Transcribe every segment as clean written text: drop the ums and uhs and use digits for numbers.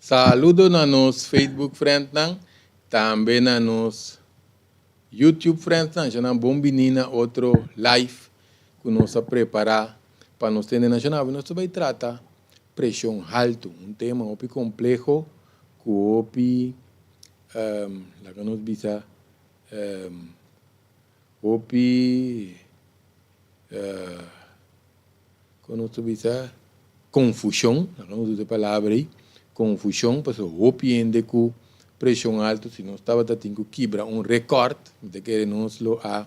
Saludo na nos Facebook friendnan, tambe na nos YouTube friendsnan. Nan bon bini na otro live ku nos a prepará pa nos tende nashonal. Nos ta bai trata preshon haltu, un tema hopi kompleho ku hopi, laga nos bisa, hopi, kon nos ta bisa, konfushon, laga nos usa e palabra ei, konfushon, pasobra hopi hende ku preshon haltu, si nos tabata tin ku kibra un rekòrt, mi ta kere nos lo a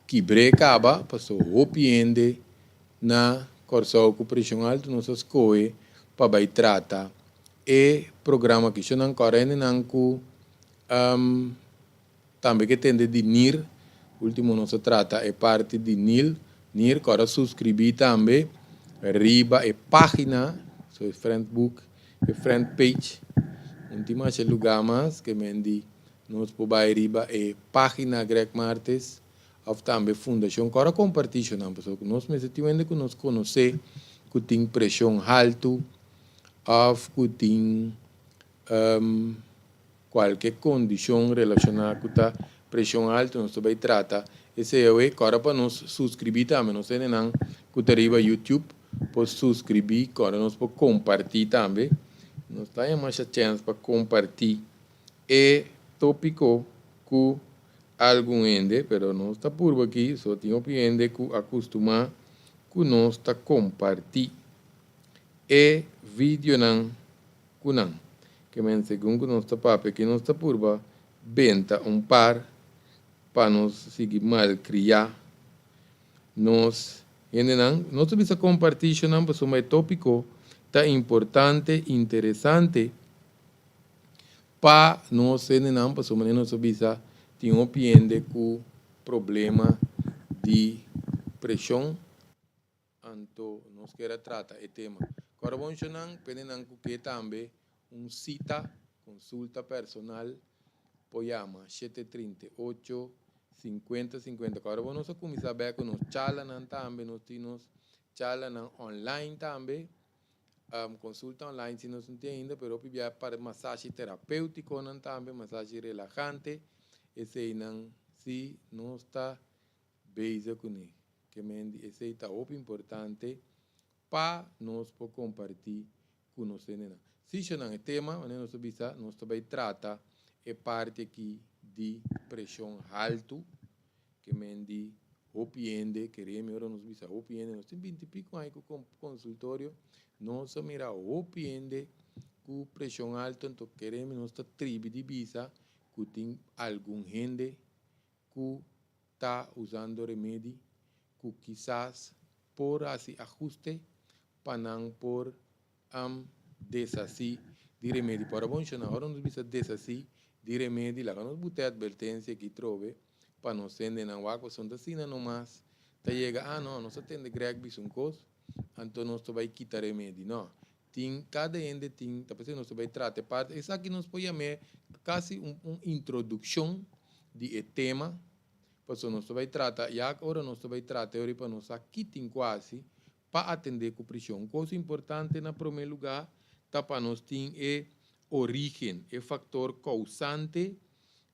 kibr'é kaba, pasobra hopi hende na Kòrsou ku preshon haltu nos a skohe pa bai trata e programa aki. Shonnan kòrda hendenan ku tambe ke tende di nir. Ultimo nos a trata e parti di nil. Nir kòrda suskribí tambe riba e página, so e friend book, e friend page. Un tin masha lugá mas ke men di nos por bai riba e página Greg Martes òf tambe fundashon. Kòrda kompartí shonnan pasobra ku nos mester tin hende ku nos konosé ku tin preshon haltu òf ku tin Kualke kondishon relashoná ku ta preshon altu nos ta bai trata esei awe. Kòrda pa nos suskribí tambe. Nos hendenan ku ta riba YouTube por suskribí. Kòrda nos por kompartí tambe. Nos ta haña masha chèns pa kompartí e tópiko ku algun hende, pero nos ta purba aki, so tin hopi hende ku a kustumá ku nos ta kompartí e videonan ku nan. Ke men segun ku nos ta papia ki nos ta purba benta un par pa nos sigui malkriá nos hendenan. Nos ta bisa kompartí shonan pasobra e tópiko ta importante, interesante pa nos hendenan pasobra manera nos ta bisa tin hopi hende ku problema di preshon. Anto nos kier a trata e tema. Kòrda bon shonnan, pende nan ku ke tambe un sita, konsulta personal, por yama 738 50 50. Kòrda bon nos a kuminsá bek ku nos charlanan tambe, nos tin nos charlanan online tambe, konsulta online si nos no tin ainda, pero hopi bia pa masashi terapéutikonan tambe, masashi relahante, eseinan si nos ta bezig kuné. Ke men di esei ta hopi importante pa nos por kompartí ku nos hendenan. Si shonan e tema, manera nos a bisa, nos ta bai trata e parti aki di preshon haltu, ke men di hopi hende, kere mi ora nos bisa hopi hende, nos tin binti piko aña ku konsultorio, nos a mira hopi hende ku preshon haltu, anto kere mi nos ta tribi di bisa ku tin algun hende ku ta usando remedi ku kisas por hasi ahuste pa nan por deshasí di remedi. Por a funshoná ora nos bisa deshasí di remedi, laga nos buta e atvertensia aki trobe pa nos hendenan wak pasobra ta asina nomas ta yega, ah no, nos a tende Greg bisa un kos, anto nos ta bai kita remedi. No, tin kada hende tin, ta p'esei nos ta bai trata e parti, esaki nos por yam'é kasi un introdukshon di e tema, pasobra nos ta bai trata, ya ora nos ta bai trata e ora pa nos sa ki tin ku hasi pa atendé ku prishon. Un kos importante na promé lugá ta pa nos tin e orígen, e faktor kousante.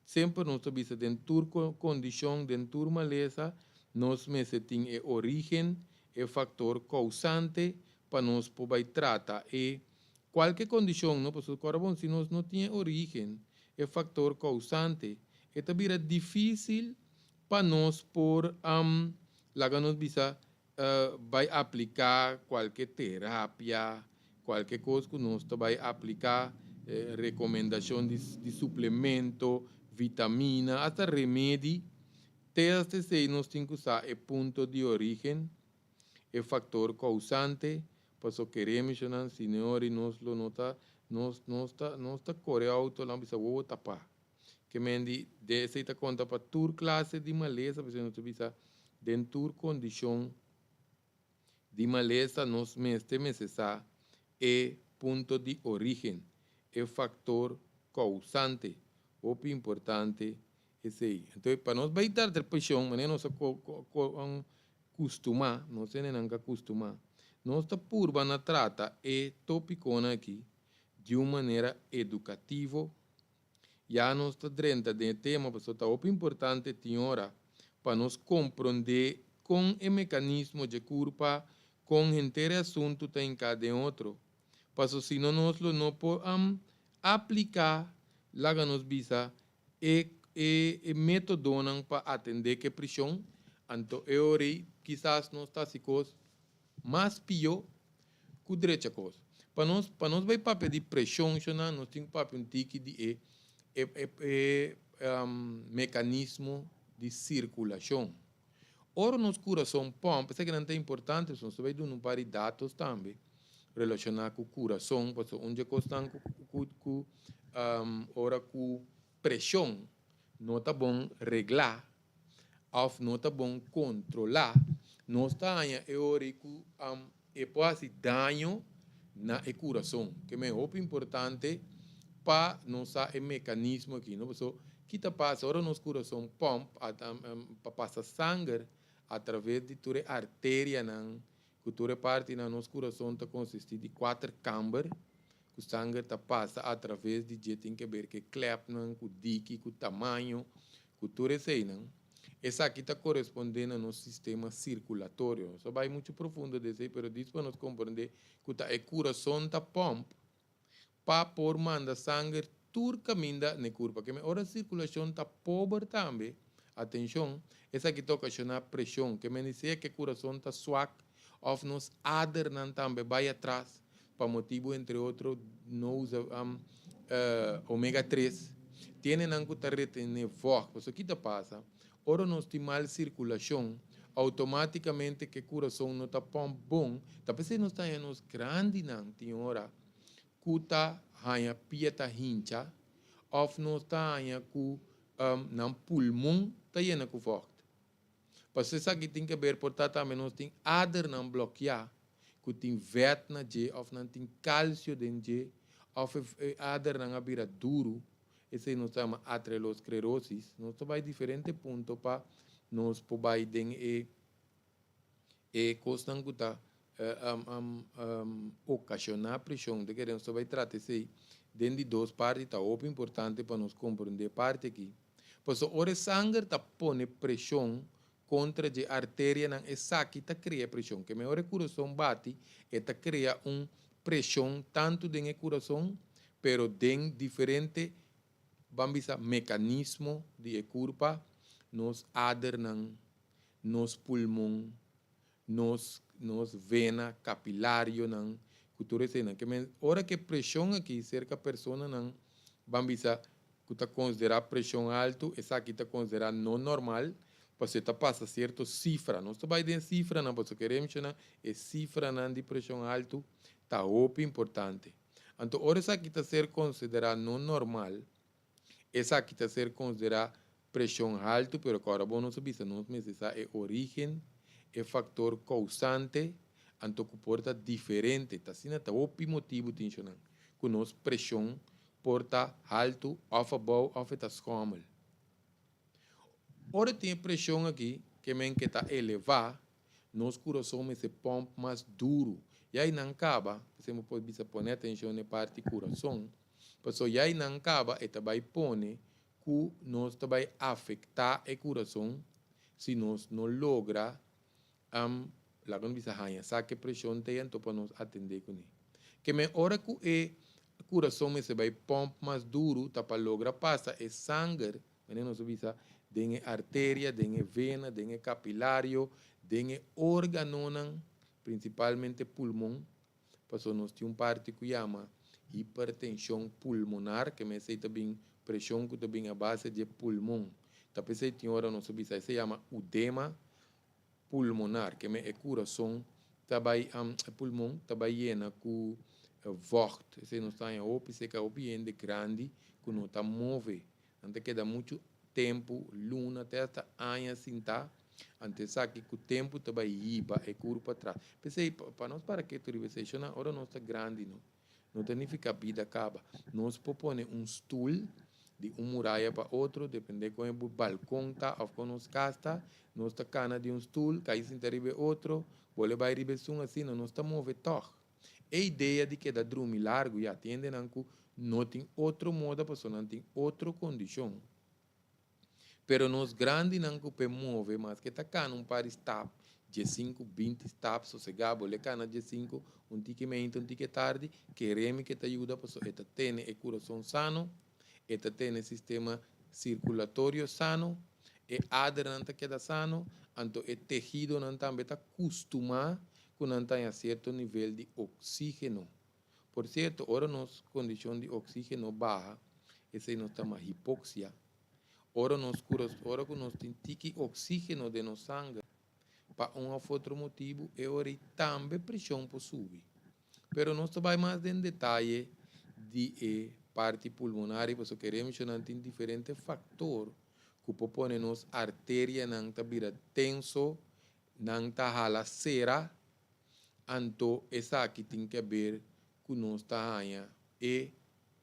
Semper nos ta bisa den tur kondishon, den tur malesa, nos mester tin e orígen, e faktor kousante pa nos por bai trata e kualke kondishon, no? Pasobra kòrda bon, si nos no tin e orígen, e faktor kousante, e ta bira difísil pa nos por laga nos bisa bai apliká kualke terapia, kualke kos ku nos ta bai apliká, rekomendashon di suplemento, vitamina, asta remedi, te asta esei nos tin ku sa e punto di orígen, e faktor kousante, paso kere mishonnan si no ori nos lo no ta, nos nos ta nos ta kore outo lan bisa wowo tapá. Ke men di de esei ta konta pa tur klase di malesa, pasobra nos ta bisa den tur kondishon di malesa nos mester mester sa e punto di orígen, e faktor kousante. Hopi importante esei. Entonces pa nos bai tarda preshon manera nos a kustumá, nos hendenan ka kustumá, nos ta purba na trata e topikonan aki. Di un manera edukativo. Ya nos ta drenta den e tema pasobra ta hopi importante tin ora pa nos komprondé kon e mekanismo dje kurpa, kon henter e asuntu ta hinká den otro. Paso sino nos lo no por apliká, laga nos bisa, e e e métodonan pa atendé ku e prishon, anto e ora ei kisas nos ta hasi kos mas pió ku drecha kos. Pa nos pa nos bai papia di preshon shona nos tin ku papia un tiki di e e e e mekanismo di sirkulashon. Ora nos kurason pòmp, esakinan ta importante pasobra nos ta bai duna un par di datos tambe relashoná ku kurason pasobra un dje kosnan ku ku ku ora ku preshon no ta bon reglá òf no ta bon kontrolá, nos ta haña e ora ei ku e por hasi daño na e kurason. Ke men hopi importante pa nos sa e mekanismo aki, no? Pasobra ki ta pasa ora nos kurason pòmp pa pasa sanger atraves di tur e arterianan ku tur e partinan nos kurason ta konsistí di kuater kamber ku sanger ta pasa atraves di dje tin ke ber ku e klepnan, ku diki, ku tamaño, ku tur eseinan. Esaki ta korespondé na nos sistema sirkulatorio. Nos a bai muchu profundo den esei, pero dis pa nos komprendé ku ta e kurason ta pòmp pa por manda sanger tur kaminda na e kurpa. Keme ora sirkulashon ta pober tambe, atenshon, esaki ta okashoná preshon. Keme ni sea ku e kurason ta swak òf nos adernan tambe bai atras pa motibu entre otro no usa omega 3, tiene nan ku ta retené vògt. Pasobra ki ta pasa? Ora nos tin mal sirkulashon, outomátikamente ku e kurason no ta pòmp bon, ta p'esei nos ta haña nos grandinan tin ora ku ta haña pia ta hincha òf nos ta haña ku nan pulmon ta yena ku vògt. Pasobra esaki tin ke ber por ta tambe nos tin adernan blokiá ku tin vèt na dje òf nan tin kalsio den dje òf e adernan a bira duru, esei nos ta yama atrelosclerosis. Nos ta bai diferente punto pa nos por bai den e e kosnan ku ta okashoná preshon. Ta kere nos ta bai trata esei den di dos parti, ta hopi importante pa nos komprondé e parti aki. Pasobra ora e sanger ta pone preshon kontra dje arterianan esaki ta krea preshon. Ke mehor e kurason bati e ta krea un preshon tantu den e kurason pero den diferente ban bisa mekanismo di e kurpa, nos adernan, nos pulmon, nos nos vena kapilarionan ku tur eseinan. Ke men ora ke preshon aki serka personanan ban bisa ku ta konsiderá preshon altu, esaki ta konsiderá no normal, pasobra e ta pasa sierto sifra. Nos ta bai den sifranan pasobra kere menshoná e sifranan di preshon altu ta hopi importante. Anto ora esaki ta ser konsiderá no normal, Esaki ta ser konsiderá preshon haltu, pero ku ora bo nos a bisa nos mester sa e orígen, e faktor kousante, anto ku por ta diferente. Ta asina ta hopi motibu tin shonan ku nos preshon por ta haltu òf abou òf e ta skòmel. Ora tin e preshon aki ke men ke ta elevá, nos kurason mester pòmp mas duru. Ya ei nan kaba, p'esei bo por bisa pone atenshon na e parti kurason, Pasobra ya nan kaba e ta bai pone ku nos ta bai afektá e kurason si nos no logra laga nos bisa haña sa ke preshon ta ei anto pa nos atendé kuné. Ke men ora ku e kurason mester bai pòmp mas duru ta pa logra pasa e sanger, manera nos a bisa, den e arteria, den e vena, den e kapilario, den e órganonan, prinsipalmente pulmon. Pasobra nos tin un parti ku yama hipertenshon pulmonar, ke mester ta bin preshon ku ta bin a base di e pulmon. Ta p'esei tin ora nos ta bisa esei yama udema pulmonar, ke men e kurason ta bai e pulmon ta bai yena ku vògt. Esei nos ta haña hopi seka hopi hende grandi ku no ta move. Nan ta keda muchu tempu, luna te hasta aña sintá, anto esaki ku tempu ta bai hiba e kurpa atras. P'esei, pa nos para ketu riba esei, shona ora nos ta grandi no, no ta nifiká bida kaba. Nos por pone un stul di un muraya pa otro, dependé kon e balkon ta òf kon nos kas ta, nos ta kana di un stul, kai sinta riba e otro, bole bai riba esun, asina nos ta move tòg. E idea di keda drumi largu ya tin hendenan ku no tin otro moda pasobra nan tin otro kondishon. Pero nos grandinan ku pe move maske ta kana un par di stap, diesinku, 20 stap sosegá, bo le kana 15, un tiki meinta, un tiki tardi, keremi ke ta yuda pasobra e ta tene e kurason sano, e ta tene sistema sirkulatorio sano, e adernan ta keda sano, anto e tehidonan tambe ta kustumá ku nan ta haña sierto nivel di oksígeno. Por sierto, ora nos kondishon di oksígeno baha, esei nos ta yama hipoksia. Ora nos kuras, ora ku nos tin tiki oksígeno den nos sanger, pa un òf otro motibu, e ora ei tambe preshon por subi. Pero nos ta bai mas den detaye di e parti pulmonar, pasobra kere menshoná tin diferente faktor ku por pone nos arterianan ta bira tenso, nan ta hala sera, anto esaki tin ke ber ku nos ta haña e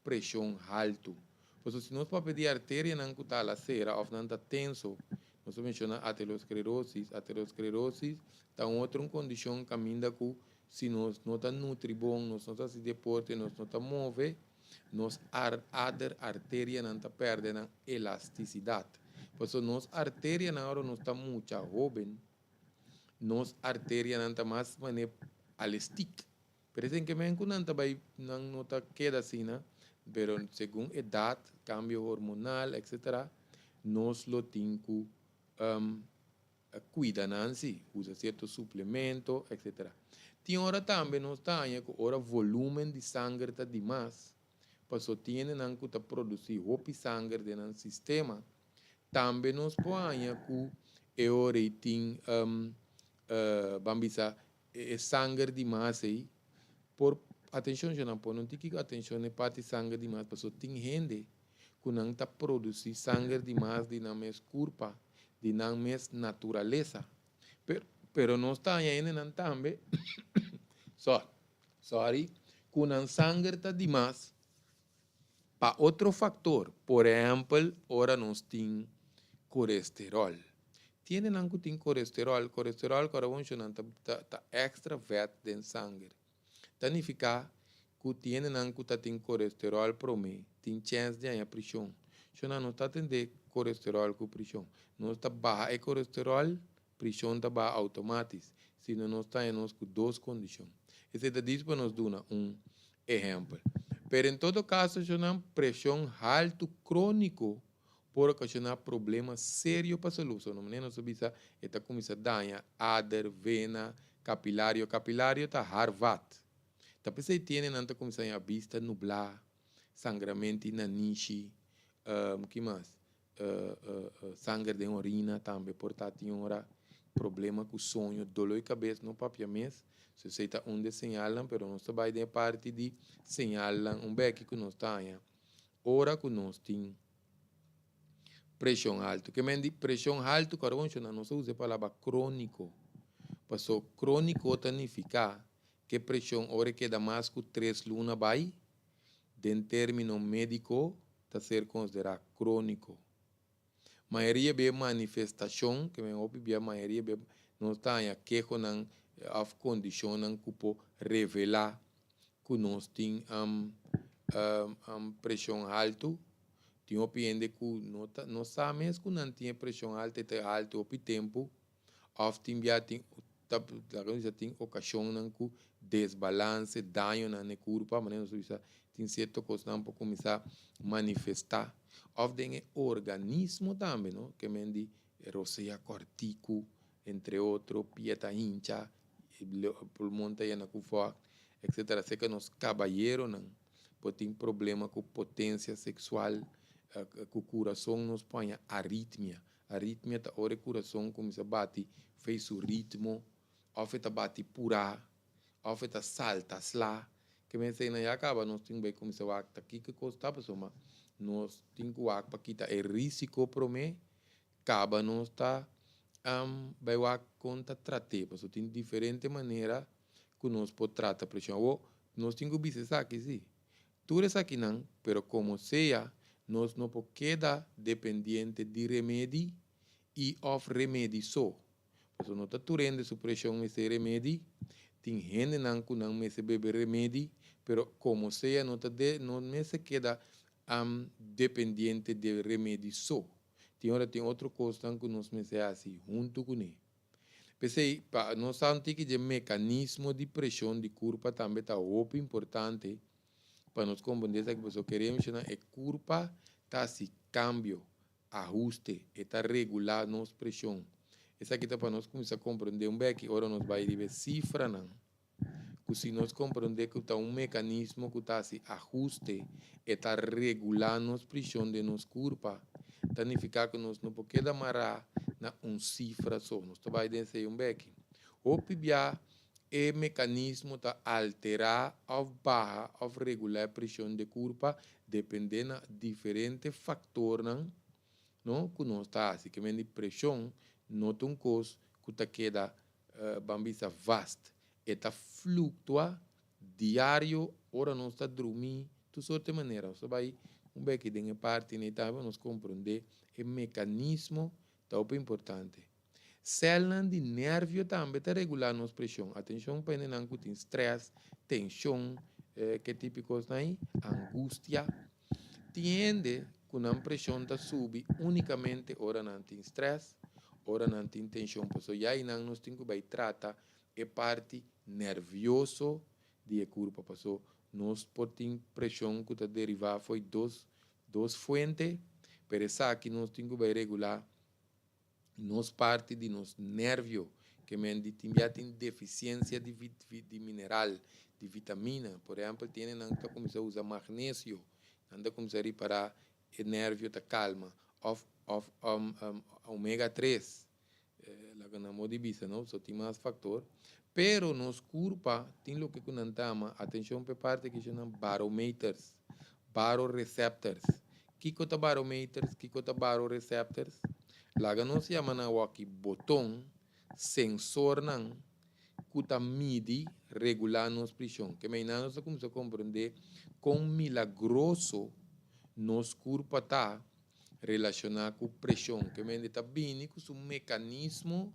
preshon haltu. Pasobra si nos papia di arterianan ku ta hala sera òf nan ta tenso, nos a menshoná aterosclerosis. Aterosclerosis ta un otro kondishon kaminda ku si nos no ta nutri bon, nos no ta hasi deporte, nos no ta move, nos ader arterianan ta pèrdè nan elastisidat. Pasobra nos arterianan ora nos ta mucha hóben, nos arterianan ta mas manera alestik. Pero esei ke men ku nan ta bai nan no ta keda asina, pero segun edat, kambio hormonal, etcetera, nos lo tin ku kuida nan si, usa sierto suplemento, etcetera. Tin ora tambe nos ta haña ku ora volumen di sanger ta dimas, pasobra tin hendenan ku ta produsí hopi sanger den nan sistema, tambe nos por haña ku e ora ei tin, ban bisa, e sanger dimas ei por, atenshon nan pone un tiki atenshon na e parti sanger dimas, pasobra tin hende ku nan ta produsí sanger dimas di nan mes kurpa, di nan mes naturalesa. Pero, pero nos ta haña hendenan tambe, sorry, ku nan sanger ta dimas pa otro faktor. Por ehèmpel, ora nos tin kolesteròl. Tin hendenan ku tin kolesteròl, kolesteròl ku ora bo menshoná ta èkstra vèt den sanger. Ta nifiká ku tin hendenan ku ta tin kolesteròl promé tin chèns di haña prishon. Shona no ta atendé kolesteròl ku prishon. Nos ta baha e kolesteròl, prishon ta baha outomátis. Sino nos ta haña nos ku dos kondishon. Esei ta dis pa nos duna un ehèmpel. Pero en todo kaso, shona, preshon haltu króniko por okashoná problema serio pa salú. So, manera nos a bisa, e ta kuminsá daña ader, vena, kapilario. Kapilario ta haarvat. Ta p'esei tin hendenan ta kuminsá haña bista nublá, sangramento di nanishi, ki mas? Sanger den orina tambe por ta tin ora, problema ku soño, doló di kabes no papia mes. So esei ta un di e señalnan, pero nos ta bai den e parti di señalnan un beki ku nos ta haña ora ku nos tin preshon haltu. Ke men di preshon haltu ku ora bo nos a usa e palabra króniko. Paso króniko ta nifiká ku e preshon ora e keda mas ku 3 luna bai, den término médiko ta ser konsiderá króniko. Mayoria be manifestashon, ke men hopi bia mayoria be nos ta haña kehonan òf kondishonnan ku por revelá ku nos tin preshon haltu. Tin hopi hende ku no ta no sa mes ku nan tin e preshon haltu, e ta haltu hopi tempu, òf tin bia tin ta laga nos bisa tin okashonnan ku desbalanse, dañonan na e kurpa, manera nos a bisa tin sierto kosnan por kuminsá manifestá òf den e organismo tambe, no, ke men di rosea kòrtiku, entre otro, pia ta hincha, pulmon ta yena ku vògt, etcetera. Seka nos kabayeronan por tin problema ku potensia seksual, ku kurason nos por haña aritmia. Aritmia ta ora e kurason kuminsá bati fei su ritmo, òf e ta bati purá, òf e ta salta sla. Ke men eseinan ya kaba nos tin bai kuminsá wak ta kiko kos ta pasobra nos tin ku wak pa kita e risiko promé, kaba nos ta bai wak kon ta trat'é, pasobra tin diferente manera ku nos por trata preshon. Awor nos tin ku bisa esaki si, tur esakinan, pero komo sea nos no por keda dependiente di remedi i òf remedi so. Pasobra no ta tur hende su preshon mester remedi. Tin hendenan ku nan mester bebe remedi, pero komo sea no ta de no mester keda dependiente di remedi so. Tin ora tin otro kosnan ku nos mester hasi huntu kuné. P'esei, pa nos sa un tiki dje mekanismo di preshon di kurpa tambe ta hopi importante pa nos komprendé esaki, pasobra kere menshoná e kurpa ta hasi kambio, ahuste, e ta regulá nos preshon. Esaki ta pa nos kuminsá komprendé un beki ora nos bai riba e sifranan, ku si nos komprendé ku ta un mekanismo ku ta hasi ahuste, e ta regulá nos preshon den nos kurpa, ta nifiká ku nos no por keda mará na un sifra so. Nos ta bai den esei un beki. Hopi bia e mekanismo ta alterá òf baha òf regulá e preshon di kurpa dependé na diferente faktornan, no, ku nos ta hasi. Ke men di preshon no ta un kos ku ta keda, ban bisa, vast. E ta fluktua diario ora nos ta drumí, tur sorte manera. Nos ta bai un beki den e parti nei tambe pa nos komprondé e mekanismo ta hopi importante. Sèlnan di nèrvio tambe ta regulá nos preshon. Atenshon pa hendenan ku tin strès, tenshon, ke tipo di kosnan ei, angustia. Tin hende ku nan preshon ta subi únikamente ora nan tin strès, ora nan tin tenshon. Pasobra ya einan nos tin ku bai trata e parti nèrvioso di e kurpa. Pasobra nos por tin preshon ku ta derivá fo'i dos dos fuente, pero esaki nos tin ku bai regulá nos parti di nos nervio ke men di tin bia tin defisiensia di di mineral, di vitamina. Por ehèmpel tin hendenan ta kuminsá usa magnesio, nan ta kuminsá ripará e nervio ta kalma òf òf omega tres, laga nan modo di bisa no, so tin mas faktor. Pero nos kurpa tin loke ku nan ta ama, atenshon pa e parti aki nan barometers, baroreceptors. Kiko ta barometers? Kiko ta baroreceptors? Laga nos yama nan awaki boton, sensornan ku ta midi, regulá nos prishon. Ke meinan nos ta kuminsá komprendé kon milagroso nos kurpa ta relashoná ku preshon. Ke mende ta bini ku su mekanismo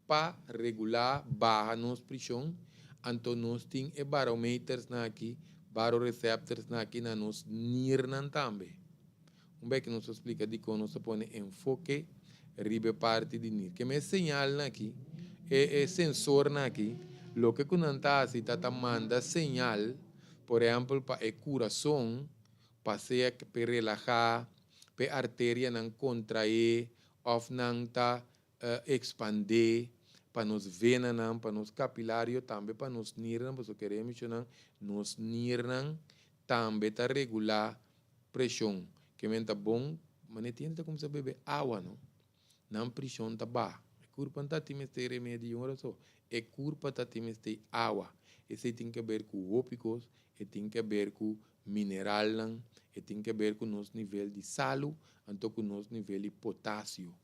pa regulá, baha nos prishon. Anto nos tin e barometersnan aki, baroreceptorsnan aki na nos nirnan tambe. Un bek nos ta splika dikon nos ta pone enfoke riba e parti di nir. Keme e señalnan aki, e e sensornan aki, loke ku nan ta hasi ta ta manda señal, por ehèmpel pa e kurason, pa sea p'e relahá, p'e arterianan kontraé òf nan ta ekspandé pa nos venanan, pa nos kapilario, tambe pa nos nirnan, pasobra kere menshonan, nos nirnan tambe ta regulá preshon. Ke men ta bon, manera tin hende ta kuminsá bebe awa, no? Nan preshon ta baha. E kurpa no ta tin mester remedi un ora so. E kurpa ta tin mester awa. Esei tin ke ber ku hopi kos, e tin ke ber ku mineralnan, e tin ke ber ku nos nivel di salu, anto ku nos nivel di potasio.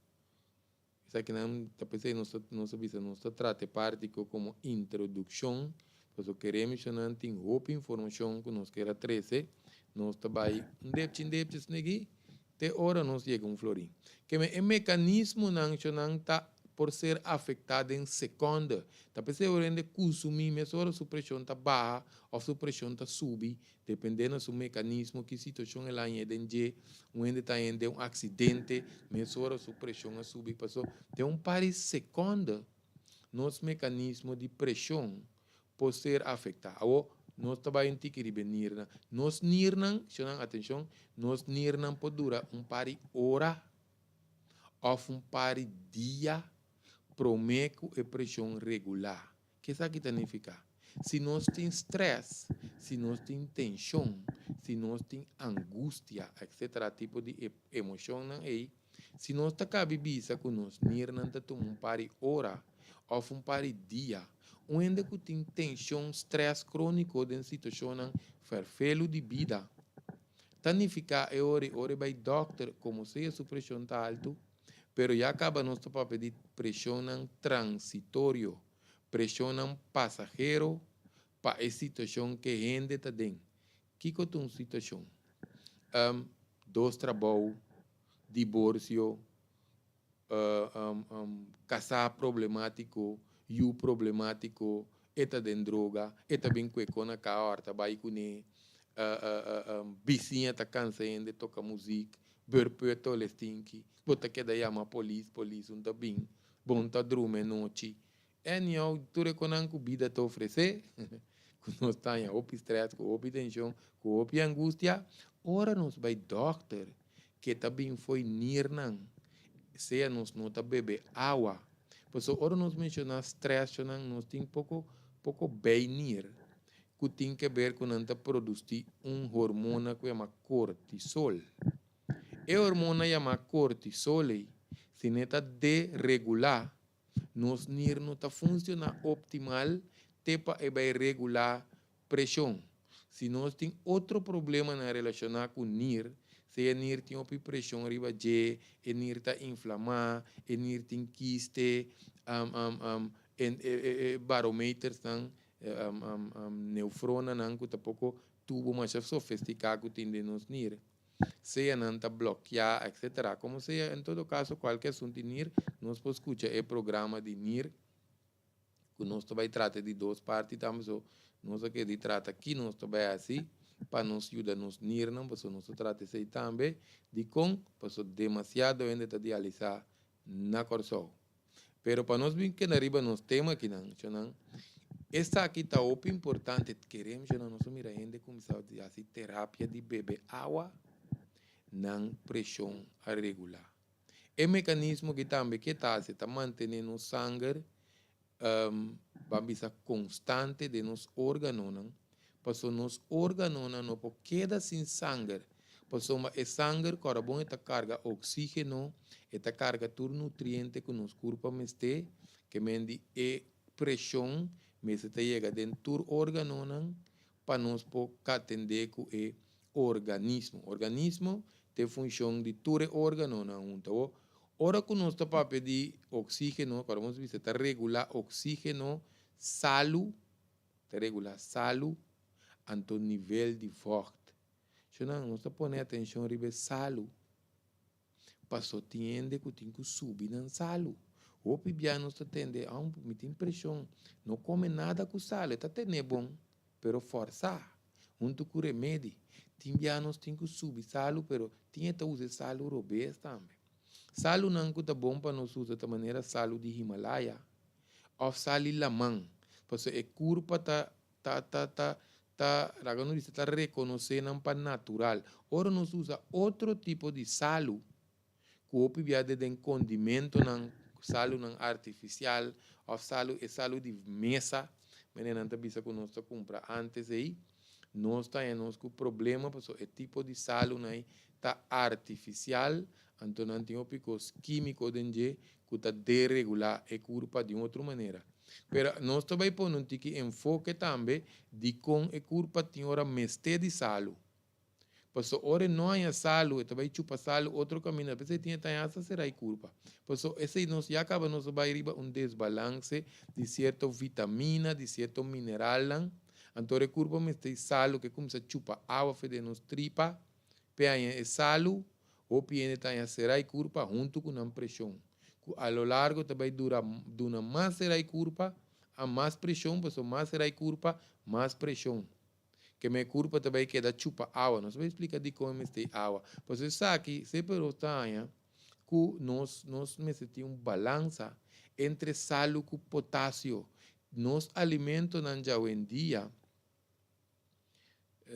Esakinan ta p'esei nos ta nos ta bisa nos ta trata e parti ku komo introdukshon, pasobra kere mishonan tin hopi informashon ku nos kier a trese, nos ta bai un depchi un depchi asina aki te ora nos yega un florin. Keme e mekanismonan shonan ta por ser afektá den sekònde. Ta p'esei ora hende kunsumí mesora su preshon ta baha òf su preshon ta subi Depende na su mekanismo ki situashon el a hañ'é den dje. Un hende ta hañ'é den un aksidente, mesora su preshon a subi. Paso den un par di sekònde nos mekanismo di preshon por ser afektá. Awor, nos ta bai un tiki riba e nirnan. Nos nirnan, shonnan atenshon, nos nirnan por dura un par di ora òf un par di dia promé ku e preshon regulá. Ke esaki ta nifiká? Si nos tin strès, si nos tin tenshon, si nos tin angustia, etcetera, tipo di emoshonnan ei, si nos ta kabi bisa ku nos nirnan ta tuma un par di ora òf un par di dia, un hende ku tin tenshon, strès króniko den situashonnan fèrfelu di bida, ta nifiká e ora i ora e bai dòkter, komo sea su preshon ta altu, Pero ya kaba nos ta papia di preshonnan transitorio, preshonnan pasahero pa e situashon ke hende ta den. Kiko ta un situashon? Um, dos trabou, diborsio, kasá problemátiko, yu problemátiko, E ta den droga, e ta bin kue kona ka òrta bai kuné, bisiña ta kansa hende toka muzik, bùrpùr tole stinki, bo ta keda yama polis, polis un ta bin, bo un ta drumi anochi. Anyhow, tur e konan ku bida ta ofresé, ku nos ta haña hopi strès, ku hopi tenshon, ku hopi angustia, ora nos bai dòkter, ke ta bin fo'i nirnan, sea nos no ta bebe awa. Pasobra ora nos menshoná strèsnan, nos tin poko poko beinir ku tin ke ber ku nan ta produsí un hormona ku yama kortisol. E hormona yamá kortisol ei, si ne ta deregulá, nos nir no ta funshoná optimal te pa e bai regulá preshon. Si nos tin otro problemanan relashoná ku nir, sea e nir tin hopi preshon riba dje, e nir ta inflamá, e nir tin kiste, e barometersnan, neufronanan ku ta poko tubo masha sofestiká ku tin den nos nir, sea nan ta blokiá, etcetera. Komo sea, en todo kaso, kualke asuntu di nir, nos por skucha e programa di nir ku nos ta bai trata di dos parti tambe, so nos a keda di trata ki nos ta bai hasi pa nos yuda nos nirnan, pasobra nos ta trata esei tambe. Dikon? Pasobra demasiado hende ta dialisá na Kòrsou. Pero pa nos bin keda riba nos tema akinan, shonnan, esaki ta hopi importante. Kerem, shonnan, nos a mira hende kuminsá hasi terapia di bebe awa, nan preshon a regulá. E mekanismo ki tambe ke ta hasi ta mantené nos sanger, ban bisa konstante den nos órganonan, pasobra nos órganonan no por keda sin sanger, pasobra e sanger kòrda bon e ta karga oksígeno, e ta karga tur nutriente ku nos kurpa mester, ke men di e preshon mester ta yega den tur órganonan pa nos por katendé ku e organismo. Organismo ta e funshon di tur e órganonan huntu. Awor, ora ku nos ta papia di oksígeno, kòrda nos bisa ta regulá oksígeno, salu, ta regulá salu, anto nivel di vògt. Shonnan, nos ta pone atenshon riba e salu. Paso tin hende ku tin ku subi nan salu. Hopi bia nos ta tende, Aun mi tin preshon, no kome nada ku salu, e ta tene bon, pero fòrsá, huntu ku remedi. Tin bia nos tin ku subi salu, pero tin e ta usa e salu robes tambe. Salunan ku ta bon pa nos usa ta manera salu di Himalaya òf sali laman, pasobra e kurpa ta Ta ta ta ta laga nos bisa ta rekonosé nan pa natural. Ora nos usa otro tipo di salu ku hopi bia de den kondimentonan, salunan artifisial òf salu e salu di mesa, manera nan ta bisa ku nos ta kumpra ántes ei, nos ta haña nos ku problema pasobra e tipo di salunan ei ta artifisial, anto nan tin hopi kos kímiko den dje ku ta deregulá e kurpa di un otro manera. Pero nos ta bai pone un tiki enfoke tambe di kon e kurpa tin ora mester di salu. Pasobra ora e no haña salu, e ta bai chupa salu otro kaminda, p'esei tin e ta haña hasta sera e kurpa. Pasobra esei nos ya kaba nos a bai riba un desbalanse di sierto vitamina, di sierto mineralnan. Anto ora e kurpa mester di salu ke kuminsá chupa awa for den nos tripa p'e haña e salu, Hopi hende ta haña será e kurpa huntu ku nan preshon, ku a lo largo ta bai dura duna mas será e kurpa a mas preshon, pasobra mas será e kurpa, mas preshon. Keme e kurpa ta bai keda chupa awa. Nos ta bai splika dikon e mester awa. Pasobra esaki semper nos ta haña ku nos nos mester tin un balansa entre salu ku potasio. Nos alimentonan djawendia.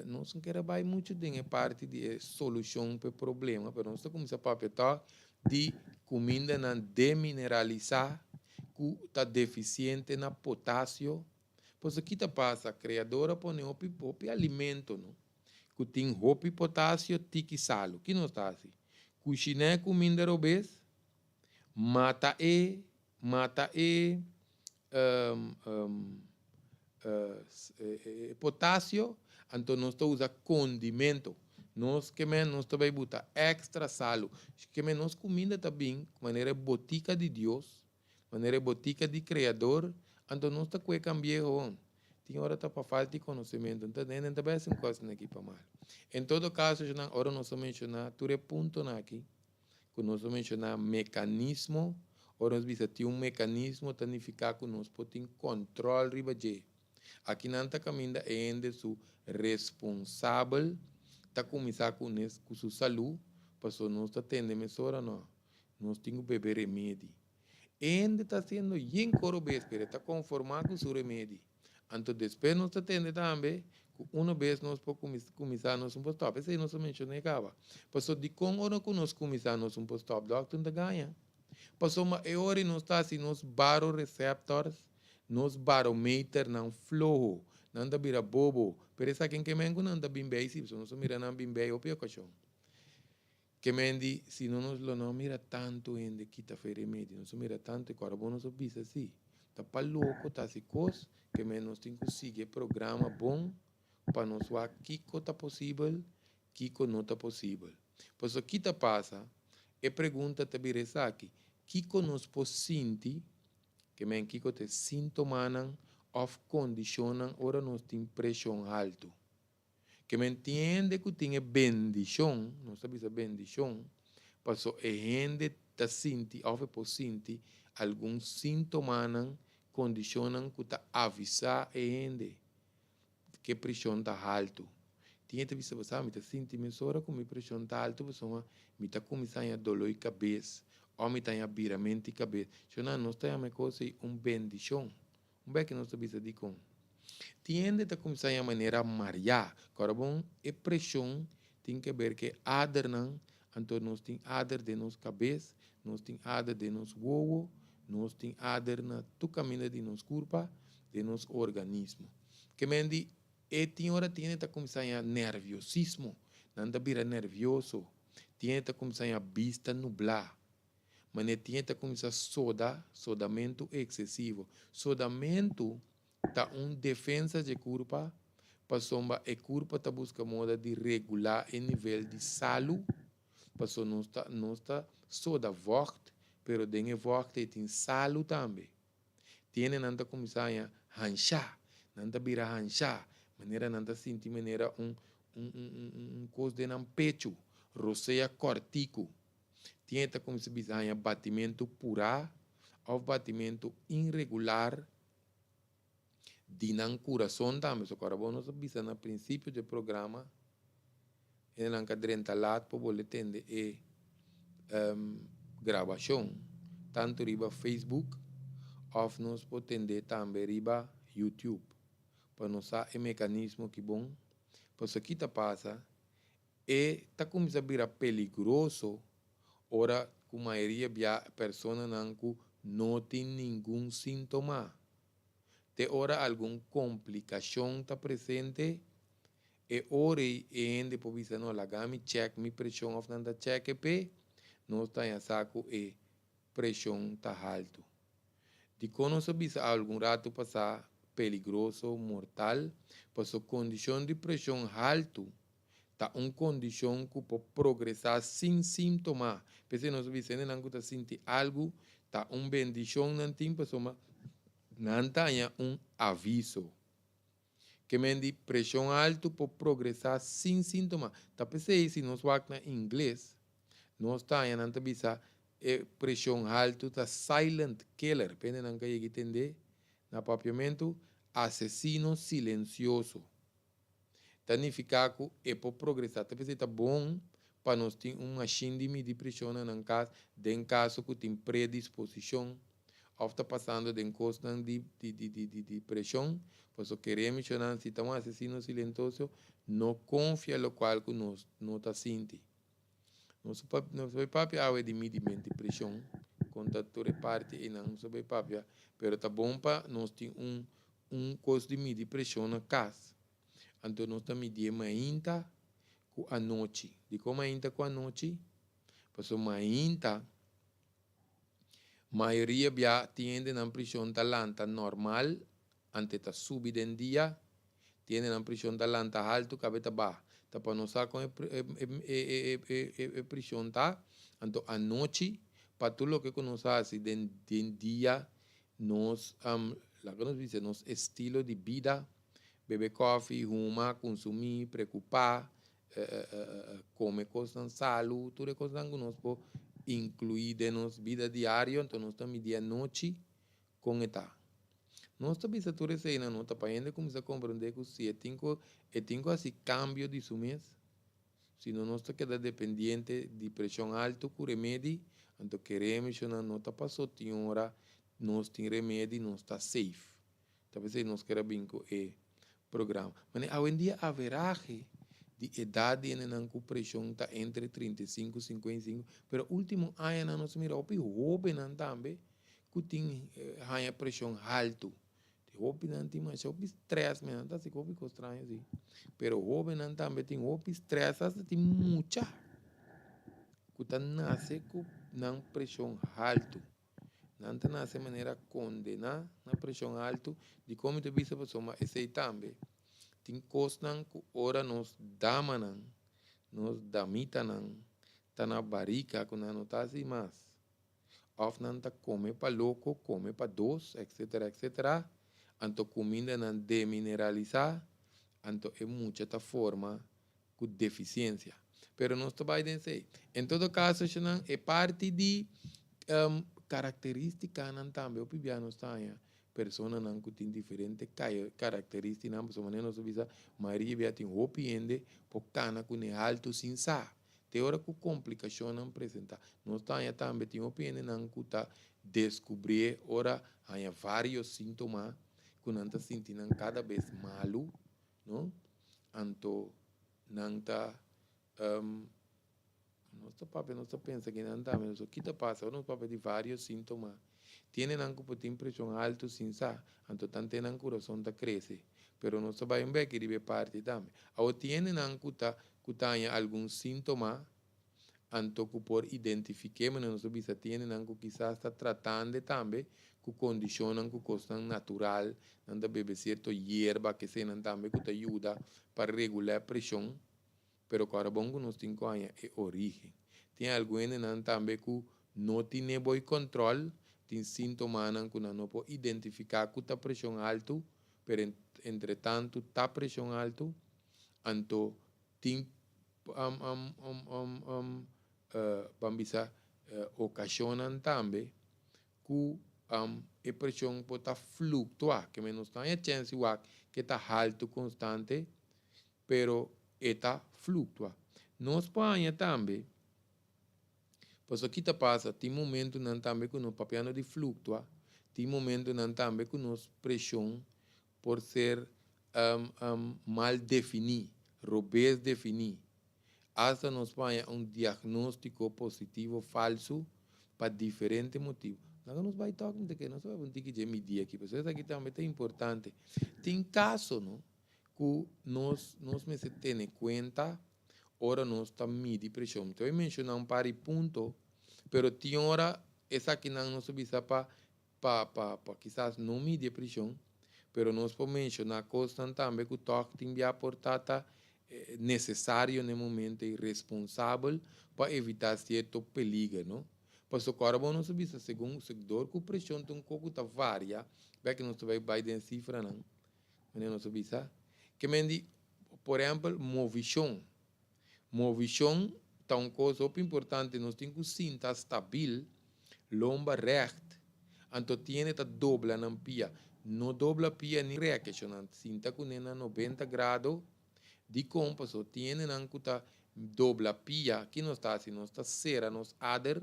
Nos no kere bai muchu den e parti di e solushon pa e problema, pero nos ta kuminsá papia tòg di kumindanan demineralisá ku ta defisiente na potasio. Pasobra ki ta pasa? Kreador a pone hopi hopi alimento no ku tin hopi potasio, tiki salu. Ki nos ta hasi? Kushiná e kuminda robes, mata e mata e potasio, anto nos ta usa kondimento. Nos ke men nos ta bai buta èkstra salu. Ke men nos kuminda ta bin manera e botika di Dios, manera e botika di Kreador, anto nos ta kue kambi'é hon. Tin ora ta pa falta di konosementu. Nta hende ta bai hasi un kos aki pa mal. En todo kaso, ora nos a menshoná tur e puntonan aki, ku nos a menshoná mekanismo. Ora nos bisa tin un mekanismo ta nifiká ku nos por tin kòntròl riba dje. Akinan ta kaminda e hende su responsabel ta kuminsá ku nes ku su salú, pasobra nos ta tende mesora no, nos tin ku bebe remedi. E hende ta hasiendo yen koro bes pero e ta konformá ku su remedi. Anto despues nos ta tende tambe ku uno bes nos por kuminsá nos un por stòp. Esei nos a menshoné kaba. Pasobra dikon ora ku nos kuminsá nos un por stòp dòkter no ta gaña. Pasobra e ora nos ta hasi nos baroreceptors, nos barometernan floho. Nan ta bira bobo. Pero esaki ke men ku nan ta bin bei si, pasobra nos a mira nan bin bei hopi okashon. Ke men di, si no nos lo no mira tantu hende kita fe remedi, nos a mira tantu e kòrda bo nos a bisa si, ta pa loko ta hasi kos, ke men nos tin ku sigui e programa bon pa nos wak kiko ta posibel, kiko no ta posibel. Pasobra ki ta pasa, e pregunta ta bira esaki, kiko nos por sinti, ke men kiko ta e sintomanan òf kondishonnan ora nos tin preshon haltu? Ke men tin hende ku tin e bendishon, nos ta bisa bendishon, paso e hende ta sinti òf e por sinti algun sintomanan, kondishonnan ku ta avisá e hende ku e preshon ta haltu. Tin hende ta bisa bo sa mi ta sinti mesora ku mi preshon ta haltu pasobra mi ta kuminsá haña doló di kabes òf mi ta haña biramentu di kabes. Shona, nos ta yama e kos ei un bendishon. Un bek nos ta bisa dikon. Tin hende ta kuminsá haña manera mariá. Kòrda bon, e preshon tin ke ber ku e adernan, anto nos tin ader den nos kabes, nos tin ader den nos wowo, nos tin ader na tur kaminda di nos kurpa, den nos organismo. Ke men di e tin ora tin hende ta kuminsá haña nerviosismo, nan ta bira nervioso, tin hende ta kuminsá haña bista nublá. Manera tin e ta kuminsá soda, sodamentu eksesivo. Sodamentu ta un defensa dje kurpa pasobra e kurpa ta buska moda di regulá e nivel di salu, pasobra nos ta nos ta soda vògt, pero den e vògt ei tin salu tambe. Tiene nan ta kuminsá haña hanshá, nan ta bira hanshá, manera nan ta sinti manera un un un un kos den nan pechu, rosea kòrtiku. Tin e ta kuminsá bisa haña batimentu purá òf batimentu inregular di nan kurason tambe. So kòrda bo nos a bisa na prinsipio di e programa hendenan ka drenta lat pa bolbe tende e grabashon tantu riba Facebook òf nos por tende tambe riba YouTube pa nos sa e mekanismo ki bon. Pasobra ki ta pasa? E ta kuminsá bira peligroso ora ku mayoria bia personanan ku no tin ningun síntoma. Te ora algun komplikashon ta presente, e ora ei e hende por bisa no laga mi chèk mi preshon òf nan ta chèk e p'e, nos ta haña sa ku e preshon ta haltu. Dikon nos a bisa algun ratu pasá peligroso, mortal? Pasobra kondishon di preshon haltu ta un kondishon ku por progresá sin síntoma. P'esei nos a bisa hendenan ku ta sinti algu ta un bendishon nan tin pasobra nan ta haña un aviso. Ke men di preshon altu por progresá sin síntoma. Ta p'esei si nos wak na ingles nos ta haña nan ta bisa e preshon haltu ta silent killer. P'e hendenan ka yega tende na papiamentu asesino silensioso. Ta nifiká ku e por progresá. Ta p'esei ta bon pa nos tin un mashin di midi preshon na nan kas den kaso ku tin predisposishon òf ta pasando den kosnan di di preshon. Pasobra kere mishonan si ta un asesino silentoso no konfia lokual ku nos no ta sinti. Nos nos bai papia awe di midimenti preshon kon ta tur e parti einan nos a bai papia pero ta bon pa nos tin un un kos di midi preshon na kas. Anto nos ta midié mainta ku anochi. Dikon mainta ku anochi? Pasobra mainta mayoria bia tin hende nan preshon ta lanta normal ante ta subi den dia. Tin hende nan preshon ta lanta haltu kabe ta baha. Ta pa nos sa kon e preshon ta. Anto anochi pa tur loke ku nos hasi den dia Nos, laga nos bisa nos estilo di bida, bebe kòfi, huma, kunsumí, preokupá, kome kosnan salu, tur e kosnan ku nos por inkluí den nos bida diario, anto nos ta midi anochi kon e ta. Nos ta bisa tur eseinan no ta pa hende kuminsá komprendé ku si e tin ku e tin ku hasi kambio di su mes, si no nos ta keda dependiente di preshon altu ku remedi, anto kere mishonnan no ta pasó tin ora nos tin remedi nos ta safe. Ta p'esei nos ker a bin ku e programa. Mane awendia averahe di edat di hendenan ku preshon ta entre 35, 55, pero ultimo añanan nos a mira hopi hobennan tambe ku tin haña preshon haltu. Hopinan tin masha hopi stress men, nan ta hasi hopi kos straño si. Pero hobennan tambe tin hopi stress, hasta tin mucha ku ta nase ku nan preshon haltu. Nan ta nase manera kondená na preshon haltu. Dikon mi ta bisa pasobra esei tambe tin kosnan ku ora nos damanan, nos damitanan ta na barika ku nan no ta hasi mas. Òf nan ta kome pa loko, kome pa dos, etcetera, etcetera. Anto kumindanan demineralisá, anto e mucha ta forma ku defisiensia. Pero nos ta bai den esei. En todo kaso, shownan, e parti di karakteristikanan tambe hopi bia nos ta haña personanan ku tin diferente karakteristinan, pasobra manera nos a bisa, mayoria bia tin hopi hende por kana kuné haltu sin sa. Te ora ku komplikashonnan presentá. Nos ta haña tambe tin hopi hendenan ku ta deskubrié ora haña vários síntoma ku nan ta sinti nan kada bes malu, no? Anto nan ta nos ta papia, nos ta pensa ki nan tambe, so ki ta pasa ora nos papia di vários síntoma? Tin hendenan ku por tin preshon haltu sin sa, anto tante nan kurason ta krese. Pero nos ta bai un beki riba e parti tambe. Awor tin hendenan ku ta ku ta haña algun síntoma, anto ku por identifik'é, manera nos a bisa tin hendenan ku kisas ta tratand'e tambe ku kondishonnan ku kosnan natural, nan ta bebe sierto yerba, keseinan tambe ku ta yuda pa regulá e preshon, pero ku ora bon ku nos tin ku haña e orígen. Tin algun hendenan tambe ku no tine boi kòntròl, tin síntomanan ku nan no por identifiká ku ta preshon haltu, pero entretantu ta preshon haltu, anto tin ban bisa okashonnan tambe ku e preshon por ta fluktua, ke men nos ta haña chèns di wak ke ta haltu konstante, pero e ta fluktua. Nos por haña tambe, pasobra ki ta pasa, tin momentunan tambe ku nos, papiando di fluktua, tin momentunan tambe ku nos preshon por ser mal definí, robes definí. Asta nos por haña un diagnóstiko positivo falsu pa diferente motibu. Laga nos bai tòk, mi ta kere nos ta bai un tiki dje midí aki, pasobra esaki tambe ta importante. Tin kaso, no, ku nos nos mester tene kuenta ora nos ta midi preshon. Mi ta bai menshoná un par di punto, pero tin ora esakinan nos ta bisa pa pa pa pa kisas no midi e prishon, pero nos por menshoná kosnan tambe ku tòg tin bia por ta ta nesesario na e momento i responsabel pa evitá sierto peliger, no? Pasobra ku ora bo nos a bisa segun dor ku preshon ta un kos ku ta varia, bèk nos ta bai bai den sifranan, manera nos a bisa, ke men di, por ehèmpel, movishon. Movishon ta un kos hopi importante, nos tin ku sinta stabil, lomba règt, anto tiene ta dobla nan pia. No dobla pia ni rèk, esho nan sinta kuné na 90 grado. Dikon? Pasobra tiene nan ku ta dobla pia, ki nos ta hasi? Nos ta sera nos ader,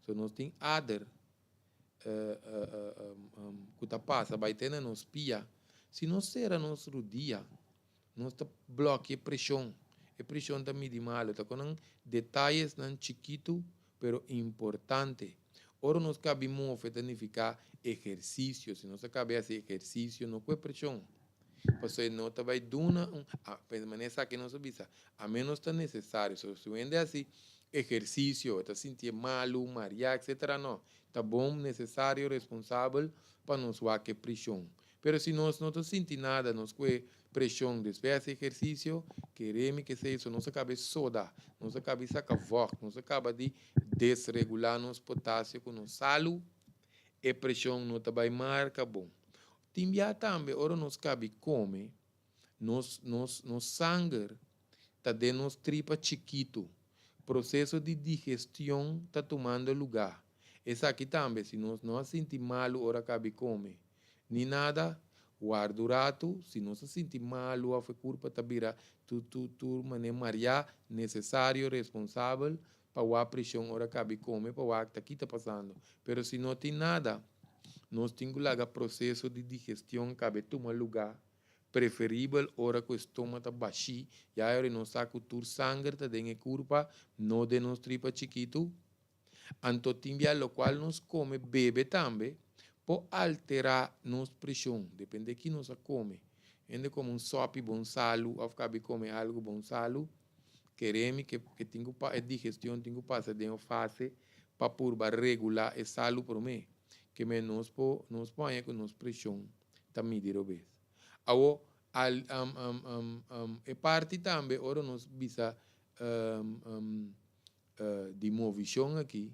so nos tin ader ku ta pasa bai te na nos pia. Si nos sera nos rudia, Nos ta blòkia e preshon. E preshon ta midi malu. Ta kon nan detayesnan chikitu pero importante. Ora nos kabi move ta nifiká ehersisio. Si nos a kabi hasi ehersisio no ku e preshon. Pasobra e no ta bai duna un, a manera esaki nos a bisa, a menos ta nesesario. So si un hende hasi ehersisio e ta sintié malu, mariá etcetera no. Ta bon, nesesario, responsabel pa nos wak e preshon. Pero si nos no ta sinti nada, nos kue preshon despues hasi ehersisio, kere mi kesei so nos a kaba e soda, nos a kaba di saka vògt, nos a kaba di desregulá nos potasio ku nos salu, e preshon no ta bai marka bon. Tin bia tambe ora nos kabi kome, nos nos nos sanger ta den nos tripa chikitu. Proseso di digestion ta tumando lugá. Esaki tambe, si nos no a sinti malu ora kabi kome, ni nada, warda un ratu, si nos a sinti malu òf e kurpa ta bira tur tur tur manera mariá, nesesario, responsabel pa wak preshon ora kabi kome pa wak ta ki ta pasando. Pero si no tin nada, nos tin ku laga proseso di digestion kabe tuma lugá, preferibel ora ku e stoma ta bashí, ya e ora nos sa ku tur sanger ta den e kurpa, no den nos tripa chikitu. Anto tin bia lokual nos kome bebe tambe por alterá nos preshon, depende ki nos a kome. Hende kome un sòpi bon salu òf kabi kome algu bon salu, keremi ke ke tin ku e digestion tin ku pasa den un fase pa purba regulá e salu promé. Ke men nos por nos por haña ku nos preshon ta midi robes. Awo al e parti tambe ora nos bisa di movishon aki,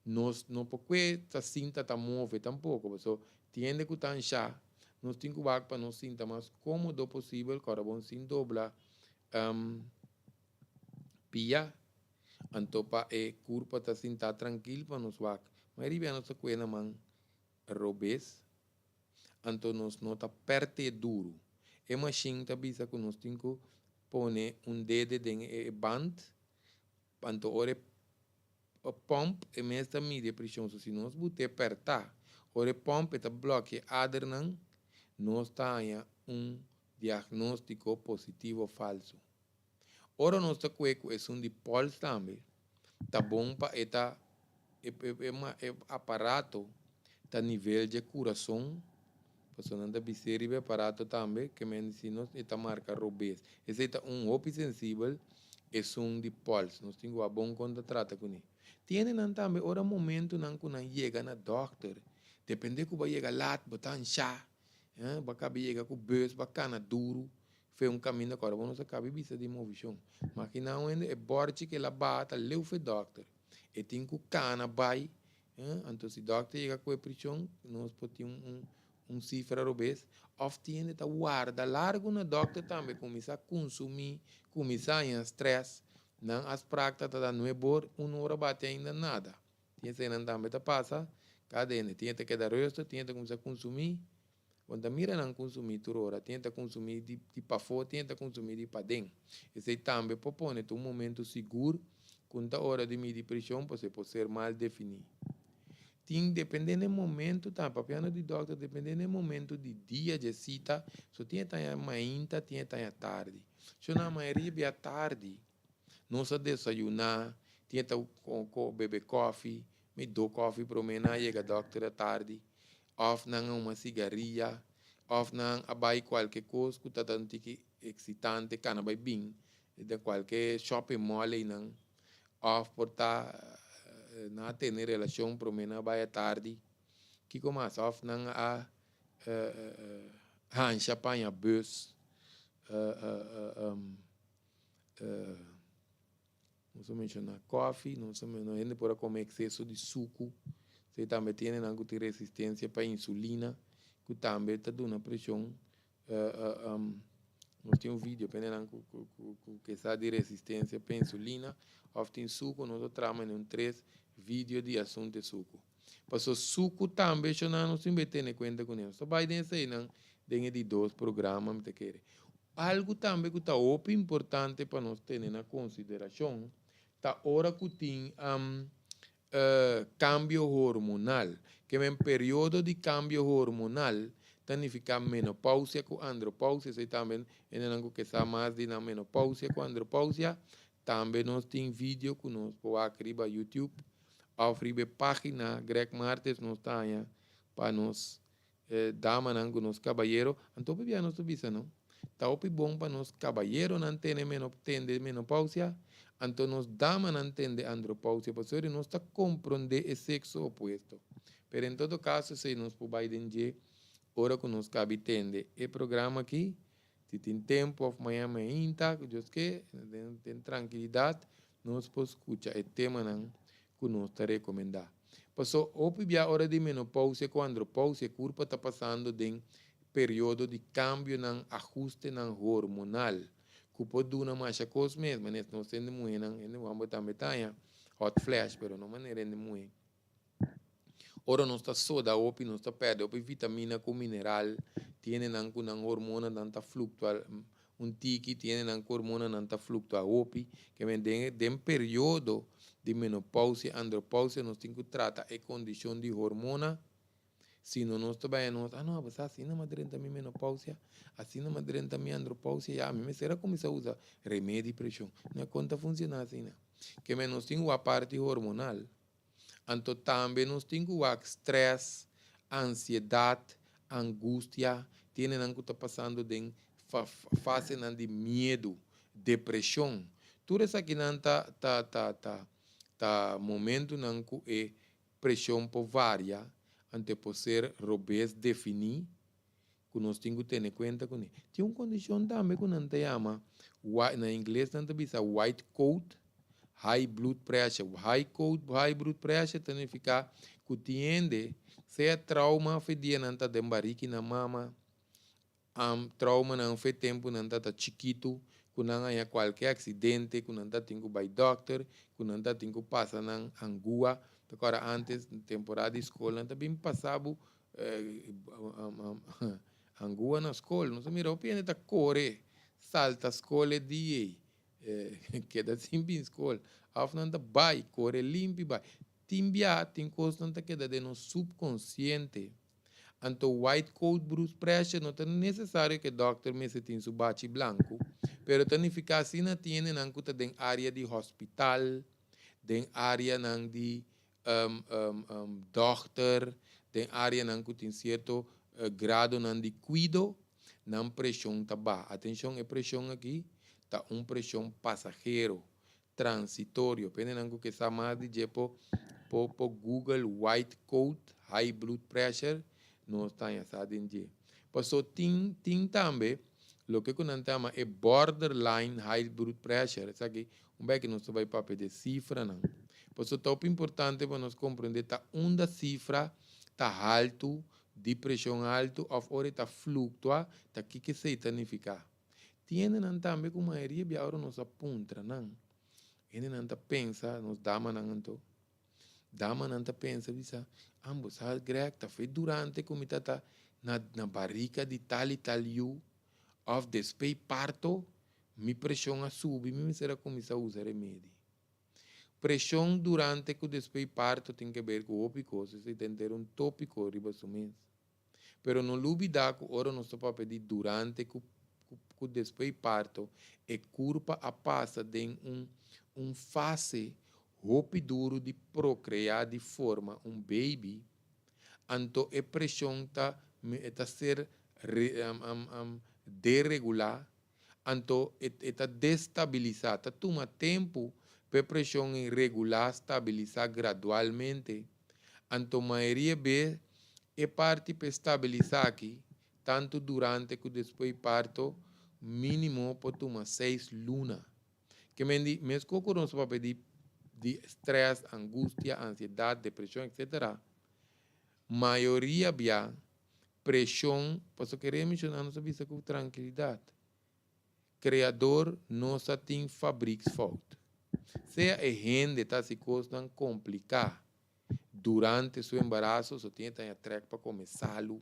nos no por kue ta sinta ta move tampoko, paso tin hende ku ta anshá, nos tin ku wak pa nos sinta mas kómodo posibel, kòrda bon sin dobla pia, anto pa e kurpa ta sintá trankil pa nos wak. Mayoria bia nos ta kue na man robes, anto nos no ta pèrt'é duru. E mashin ta bisa ku nos tin ku pone un dede den e band, anto ora e pòmp e mes ta midi e preshon. So si nos but'é pèrtá, ora e pòmp e ta blòkia e adernan, nos ta haña un diagnóstiko positivo o falsu. Ora nos ta kue ku esun di pòls tambe, ta bon pa e ta e e aparato ta nivel dje kurason, pasobra nan ta bis'é riba e aparato tambe ke men si nos e ta marka robes. Esei ta un hopi sensibel esun di pòls. Nos tin ku wak bon kon ta trata kuné. Tiene nan tambe ora momentunan ku nan yega na dòkter, depende ku bo a yega lat, bo ta anshá, bo a kaba yega ku bùs, bo a kana duru, Fe un kaminda ku ora bo no sa kabi bisa di movishon. Makina un hende e bòrchi ku el a baha ta leu fe dòkter. E tin ku kana bai, anto si dòkter yega ku e prishon nos por tin un un sifra robes. Òf tin hende ta warda largu na dòkter tambe kuminsá kunsumí, kuminsá haña strès. Nan afsprak ta ta da nuebor, un ora bati ainda nada. Tin eseinan tambe ta pasa, kada hende tin e ta keda rùstig, tin e ta kuminsá kunsumí. Bo ta mira nan kunsumí tur ora, tin e ta kunsumí di di pafó, tin e ta kunsumí di paden. Esei tambe por pone ta un momentu sigur ku no ta ora di midi preshon pasobra e por ser mal definí. Tin dependé na e momentu tambe, papiando di dòkter, dependé na e momentu di dia dje sita, so tin e ta haña mainta, tin e ta haña tardi. So na mayoria bia tardi nos a desayuná, tin e ta bebe kòfi, mi do kòfi promé nan a yega dòkter atardi. Òf nan a huma sigaria, òf nan a bai kualke kos ku ta ta un tiki eksitante, kana bai bin den kualke shopping mall einan, òf por ta nan a tene relashon promé nan a bai atardi. Kiko mas? Òf nan a hansha paña bus. Nos a menshoná kòfi, nos a menshoná hende por a kome ekseso di suku. Esei tambe tin hendenan ku tin resistensia pa insulina, ku tambe ta duna preshon. Nos tin un video pa hendenan ku ku ke sa di resistensia pa insulina òf tin suku, nos a traha manera un tres video di asuntu e suku. Pasobra suku tambe shona nos tin bai tene kuenta kuné. Nos ta bai den eseinan den e di dos programa mi ta kere. Algu tambe ku ta hopi importante pa nos tene na konsiderashon ta ora ku tin kambio hormonal. Ke men periodo di kambio hormonal ta nifiká menopousia ku andropousia. Esei tambe hendenan ku ke sa mas di nan menopousia ku andropousia tambe nos tin video ku nos por wak riba YouTube òf riba e página Greg Martes nos ta haña pa nos E damanan ku nos kabayero, anto hopi bia nos ta bisa no, ta hopi bon pa nos kabayeronan tene meno tende menopausia, anto nos damanan tende andropausia, pasobra nos ta komprondé e sekso opuesto. Pero en todo kaso esei nos por bai den dje ora ku nos kabi tende e programa aki, si tin tempu òf mañana mainta ku Dios ke, den trankilidat nos por skucha e temanan ku nos ta rekomendá. Paso hopi bia ora di menopousia ku andropousia e kurpa ta pasando den periodo di kambionan, ahustenan hormonal. Ku por duna masha kos mes, manera nos hende muhénan, hende hòmber tambe ta haña hot flash, pero no manera hende muhé. Ora nos ta soda hopi, nos ta pèrdè hopi vitamina ku mineral, tiene nan ku nan hormonanan ta fluktua un tiki, tiene nan ku hormonanan ta fluktua hopi. Ke men den periodo di menopousia, andropousia, nos tin ku trata e kondishon di hormona. Si no nos ta bai nos, ah no, pues asina m'a drenta mi menopausia, asina m'a drenta mi andropausia, ya mi mester a kuminsá usa remedi preshon. No e kon ta funshoná asina. Ke men nos tin wak parti hormonal, anto tambe nos tin ku wak strès, ansiedat, angustia, tiene nan ku ta pasando den fasenan di miedu, depreshon. Tur esakinan ta momentunan ku e preshon por varia, anto e por ser robes definí, ku nos tin ku tene kuenta kuné. Tin un kondishon tambe ku nan ta yama, na ingles nan ta bisa white coat high blood pressure. High coat high blood pressure ta nifiká ku tin hende, sea trauma òf e dia nan ta den bariki nan mama, traumanan fe tempu nan ta chikitu, ku nan haña kualke aksidente, ku nan ta tin ku bai dòkter, ku nan ta tin ku pasa nan angua. Awor antes, temporada di skol, nan ta bin pasa bo angua na skol. Nos mira hopi hende ta kore, salta skol e dia, keda sin bin skol. Òf nan ta bai, kore limpi bai. Tin bia, tin kosnan ta keda den nos subkonsiente. Anto white coat blood pressure no ta nesesario ku e dòkter mester tin su bachi blanku, pero ta nifiká asina tin nan ku ta den área di hospital, den áreanan di dòkter, den áreanan ku tin sierto gradonan di kuido, nan preshon ta baha. Atenshon, e preshon aki ta un preshon pasahero, transitorio. Pende nan ku ke sa mas di dje por Google white coat high blood pressure, nos ta sa den dje. Paso tin tambe loke ku nan ta yama e borderline high blood pressure. Esaki un bes ku nos ta bai papia di sifranan. Paso ta importante pa nos komprondé ta unda sifra ta haltu, di preshon haltu òf ora ta fluktua, ta kiko esei ta nifiká. Tin nan tambe ku mayoria bia ora nos a puntra nan. Hendenan ta pensa, nos damanan anto. Damanan ta pensa bisa, ambo sa Greg ta foi durante ku mi tata na barika di tal i tal yu òf despues parto mi preshon a subi, mi mester a kuminsá usa remedi. Preshon durante ku despues parto tin ke ber ku hopi kos, esei ta henter un tópiko riba su mes. Pero no lubidá ku ora nos ta papia di durante ku despues parto, e kurpa a pasa den un fase hopi duru di prokreá, di forma un baby, anto e preshon ta ser deregulá, anto e ta destabilisá, ta tuma tempu pa e preshon regulá, stabilisá gradualmente. Anto mayoria bes e parti pa stabilisá aki, tantu durante ku despues parto, mínimo por tuma 6 luna. Ke men di, meskos ku nos papia di strès, angustia, ansiedat, depreshon, etc. Mayoria bia preshon, pasobra kere menshoná nos a bisa ku trankilidat. Kreador no sa tin fabrieksfout. Sea e hende ta hasi kosnan kompliká durante su embaraso, so tin ta trèk pa kome salu,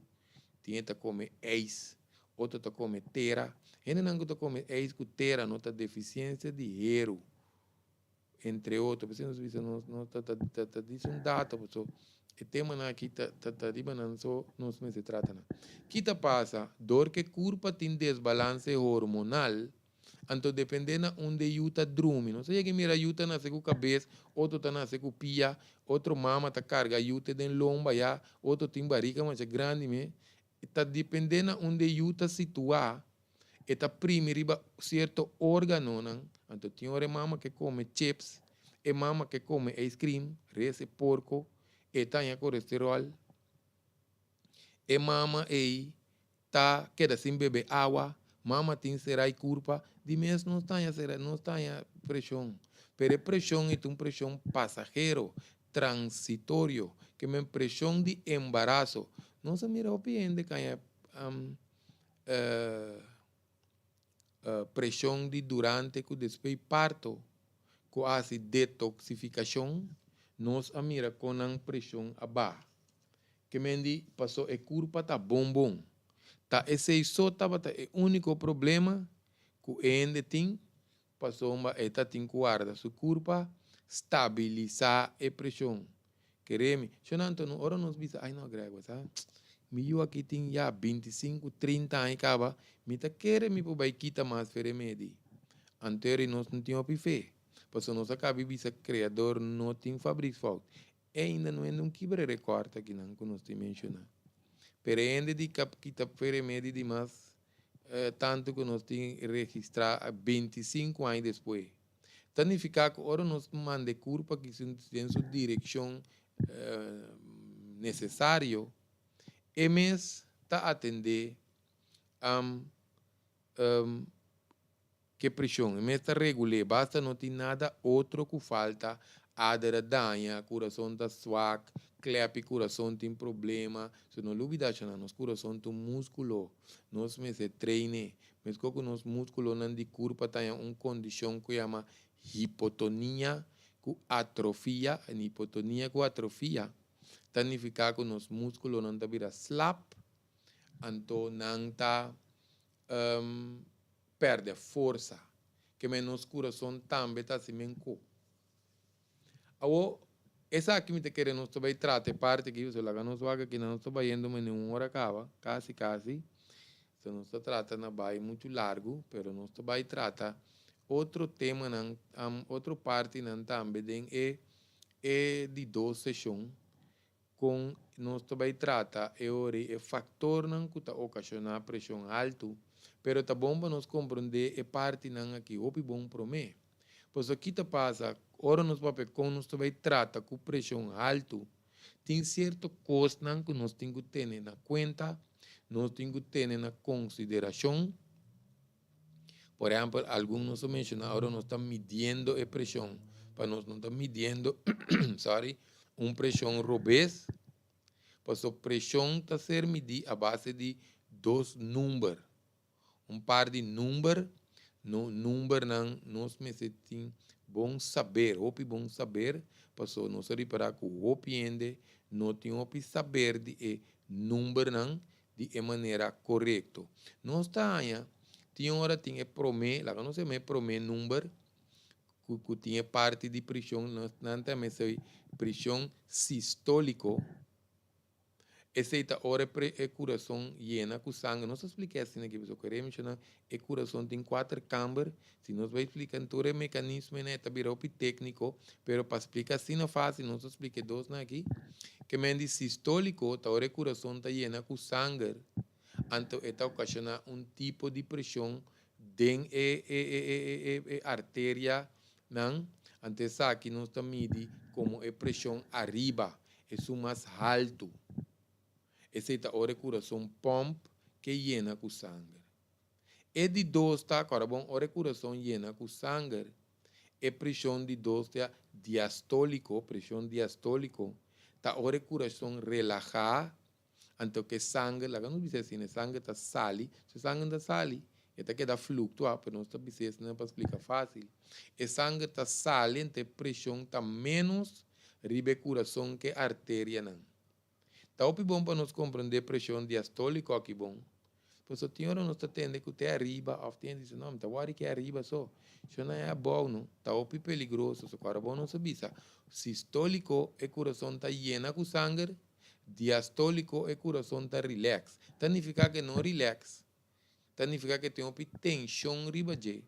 tin ta kome eis, otro ta kome tera. Hendenan ku ta kome eis ku tera no ta defisiensia di heru, entre otro. P'esei nos bisa nos no ta disi un dato, pasobra e temanan aki ta riba nan so nos mester trata nan. Ki ta pasa? Dor ku e kurpa tin desbalanse hormonal, anto dependé na unda e yu ta drumi. Nos a yega mira yu ta nase ku kabes, otro ta nase ku pia, otro mama ta karga yu te den lomba ya, otro tin barika masha grandi mes. Ta dependé na unda e yu ta situá, e ta primi riba sierto órganonan. Anto tin ora e mama ke kome chips, e mama ke kome ice cream, res e porko, e ta haña kolesterol. E mama ei ta keda sin bebe awa, mama tin serai kurpa, di mes nos ta haña sera, nos ta haña preshon. Pero e preshon ei ta un preshon pasahero, transitorio, ke men preshon di embaraso. Nos a mira hopi hende ku haña Preshon di durante ku despues parto ku a hasi detoksifikashon, nos a mira kon nan preshon a baha. Ke men di paso e kurpa ta bon bon. Ta esei so tabata e úniko problema ku e hende tin pasobra e ta tin ku warda su kurpa stabilisá e preshon. Kere mi, shon Antonio, ora nos bisa, ai no Greg, bo sa, mi yu aki tin ya 25, 30 aña kaba, mi ta kere mi por bai kita mas fe remedi. Anto eri nos no tin hopi fe, pasobra nos a kaba di bisa Kreador no tin fabriksfout. E ainda no hende un kibra e rekòrt akinan ku nos tin menshoná. Pero e hende di kap kita fe remedi di mas tantu ku nos tin registrá 25 aña despues. Ta nifiká ku ora nos manda e kurpa aki den su direkshon nesesario, e mes ta atendé ku e preshon, e mes ta regul'é, basta no tin nada otro ku falta, ader a daña, kurason ta swak, klèp i kurason tin problema. So no lubidá shona, nos kurason ta un múskulo, nos mester train'é. Meskos ku nos múskulonan di kurpa ta haña un kondishon ku yama hipotonia ku atrofia, en hipotonia ku atrofia ta nifiká ku nos múskulonan ta bira slap, anto nan ta pèrdè forsa. Ke men nos kurason tambe ta hasi menko. Awor, esaki mi ta kere nos ta bai trata e parti aki, pasobra laga nos wak aki nos ta bayendo mene un ora kaba, kasi kasi. So nos ta trata na bai muchu largu, pero nos ta bai trata otro temanan, otro partinan tambe den e e di dos seshon kon nos ta bai trata e ora ei e faktornan ku ta okashoná preshon haltu, pero ta bon pa nos komprondé e partinan aki hopi bon promé. Pasobra ki ta pasa ora nos papia kon nos ta bai trata ku preshon haltu, tin sierto kosnan ku nos tin ku tene na kuenta, nos tin ku tene na konsiderashon. Por ehèmpel, algun nos a menshoná ora nos ta midiendo e preshon, pa nos no ta midiendo, sorry, un preshon robes, pasobra preshon ta ser midí a base di dos number, un par di number, no numbernan nos mester tin bon saber, hopi bon saber, pasobra nos a ripará ku hopi hende no tin hopi saber di e numbernan di e manera korekto. Nos ta haña tin ora tin e promé, laga nos yama e promé number ku ku tin e parti di prishon, nos nan ta yama esei prishon sistóliko. Esei ta ora e pre e kurason yena ku sanger. Nos ta splika asina aki pasobra kere menshoná e kurason tin kuater kamber. Si nos bai splika tur e mekanismonan e ta bira hopi tékniko, pero pa splika asina fásil nos ta splika e dosnan aki. Ke men di sistóliko ta ora e kurason ta yena ku sanger, anto e ta okashoná un tipo di preshon den e e e e e e arterianan, anto esaki nos ta midi komo e preshon ariba, esun mas haltu. Esei ta ora e kurason pòmp ke yena ku sanger. E di dos ta, kòrda bon, ora e kurason yena ku sanger, e preshon di dos ta diastóliko, preshon diastóliko, ta ora e kurason relahá, anto ku e sanger, laga nos bisa asina, e sanger ta sali, si e sanger ta sali, e ta keda fluktuá, pero nos ta bisa esnan pa splika fásil. E sanger ta sali, anto e preshon ta ménos riba e kurason ku e arterianan. Ta hopi bon pa nos komprondé preshon diastóliko aki bon. Pasobra tin ora nos ta tende ku te ariba òf tin hende di no, mi ta wòri ke ariba so. Shon nan e abou no. Ta hopi peligroso. So ku ora bon nos a bisa, sistóliko e kurason ta yena ku sanger, diastóliko e kurason ta rilèks. Ta nifiká ku e no rilèks. Ta nifiká ku e tin hopi tenshon riba dje.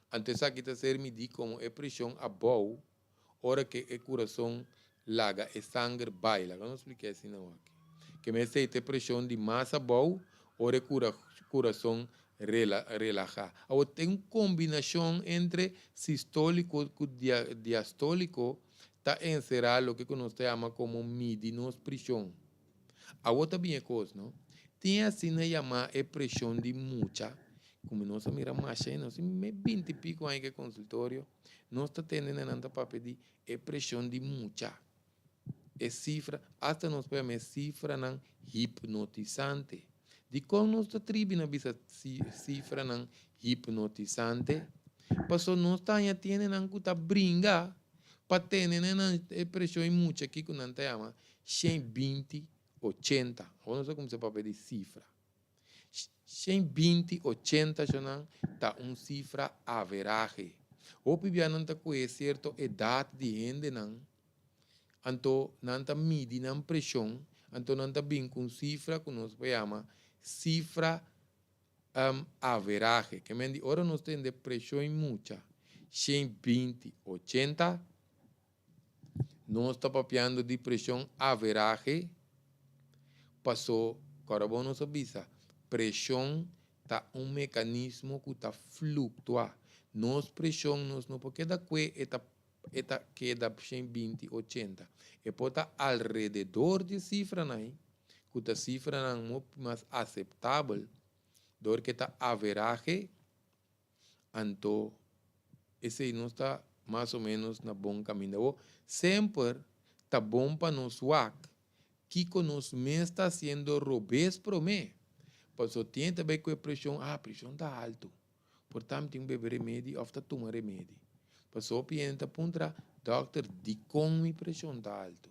Anto esaki ta ser midí komo e preshon abou ora ke e kurason laga e sanger bai. Laga nos splika asina awaki. Ke mester ta e preshon di mas abou ora e kurason relahá. Awor tin un kombinashon entre sistóliko ku diastóliko ta enserá loke ku nos ta yama komo midi nos preshon. Awor ta bin e kos, no? Tin asina yamá e preshon di mucha, komo nos a mira masha i nos tin me binti piko aña ku e konsultorio, nos ta tende na nan ta papia di e preshon di mucha. E sifra, asta nos por yama e sifranan hipnotisante. Dikon nos ta tribi na bisa sifranan hipnotisante? Paso nos ta haña tiendenan ku ta bringa pa tene nan e preshon i mucha aki ku nan ta yama 120 80. Awor nos a kuminsá papia di sifra. 120 80 shonan ta un sifra averahe. Hopi bia nan ta kohe sierto edat di hendenan, anto nan ta midi nan preshon, anto nan ta bin ku un sifra ku nos por yama sifra averahe. Ke men di ora nos tende preshon mucha 120 80, nos ta papiando di preshon averahe, paso kòrda bon nos a bisa, preshon ta un mekanismo ku ta fluktua. Nos preshon nos no por keda kue e ta e ta keda 120 80. E por ta alrededor di e sifranan ei, ku ta sifranan hopi mas aseptabel dor ke ta averahe. Anto esei nos ta mas o menos na bon kaminda. Awor, semper ta bon pa nos wak kiko nos mes ta hasiendo robes promé. Pasobra tin ta bai ku e preshon, ah, preshon ta haltu, por ta mi tin ku bebe remedi òf ta tuma remedi. Pasobra hopi hende ta puntra, dòkter, dikon mi preshon ta haltu?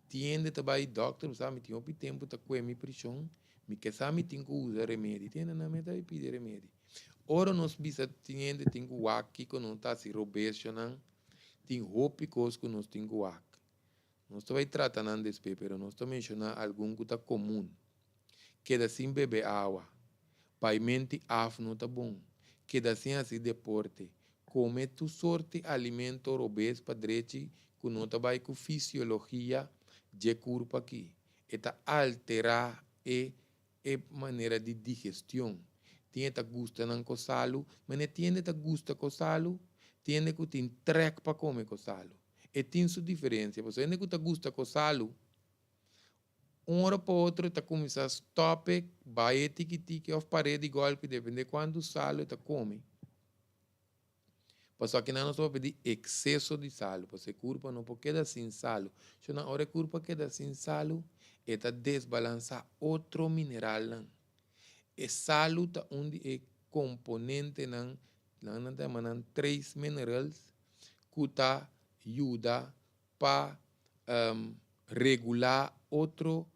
Tin hende ta bai dokter bo sa mi tin hopi tempu ta kue mi prishon, mi ke sa mi tin ku usa remedi. Tin hende nan mester bai pidi remedi. Ora nos bisa tin hende tin ku wak kiko nos ta hasi robesionan, tin hopi kos ku nos tin ku wak. Nos ta bai trata nan despues pero nos ta menshoná algun ku ta komun. Keda sin bebe awa. Bai menti af no ta bon. Keda sin hasi deporte. Kome tur sorti alimento robes pa drechi ku no ta bai ku fisiologia dje kurpa aki. E ta alterá e e manera di digestion. Tin e ta gusta nan ko salu, mane tin hende ta gusta ko salu, tin hende ku tin trèk pa kome ko salu. E tin su diferensia, pasobra hende ku ta gusta ko salu, Un ora pa otro e ta kuminsá stòp e, bai e tiki tiki òf par'é di gòlpi dependé kuantu salu e ta kome. Pasobra akinan nos ta papia di ekseso di salu, pasobra e kurpa no por keda sin salu. Shona ora e kurpa keda sin salu e ta desbalansá otro mineralnan. E salu ta un di e komponentenan, nan ta yama nan trace minerals, ku ta yuda pa regulá otro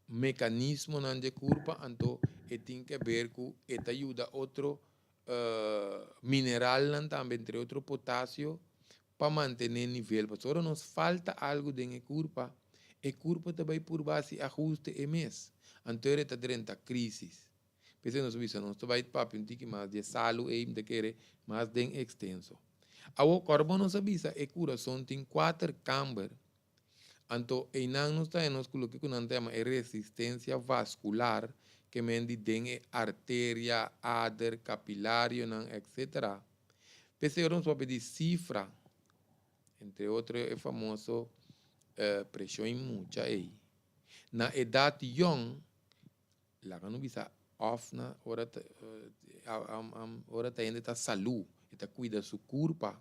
mekanismonan dje kurpa, anto e tin ke ber ku e ta yuda otro mineralnan tambe, entre otro potasio, pa mantené nivel. Pasobra ora nos falta algu den e kurpa, e kurpa ta bai purba hasi ahuste e mes, anto e ta drenta krísis. P'esei nos a bisa nos ta bai papia un tiki mas di e salu ei, mi ta kere mas den ekstenso. Awor, kòrda bo nos a bisa e kurason tin kuater kamber, anto einan nos ta haña nos ku loke ku nan ta yama e resistensia vaskular, ke men di den e arteria, ader, kapilarionan, etsetera. P'esei ora nos papia di sifra, entre otro e famoso preshon i mucha ei, na edat yòn, Laga no bisa òf na ora ta ora ta hende ta salú, e ta kuida su kurpa.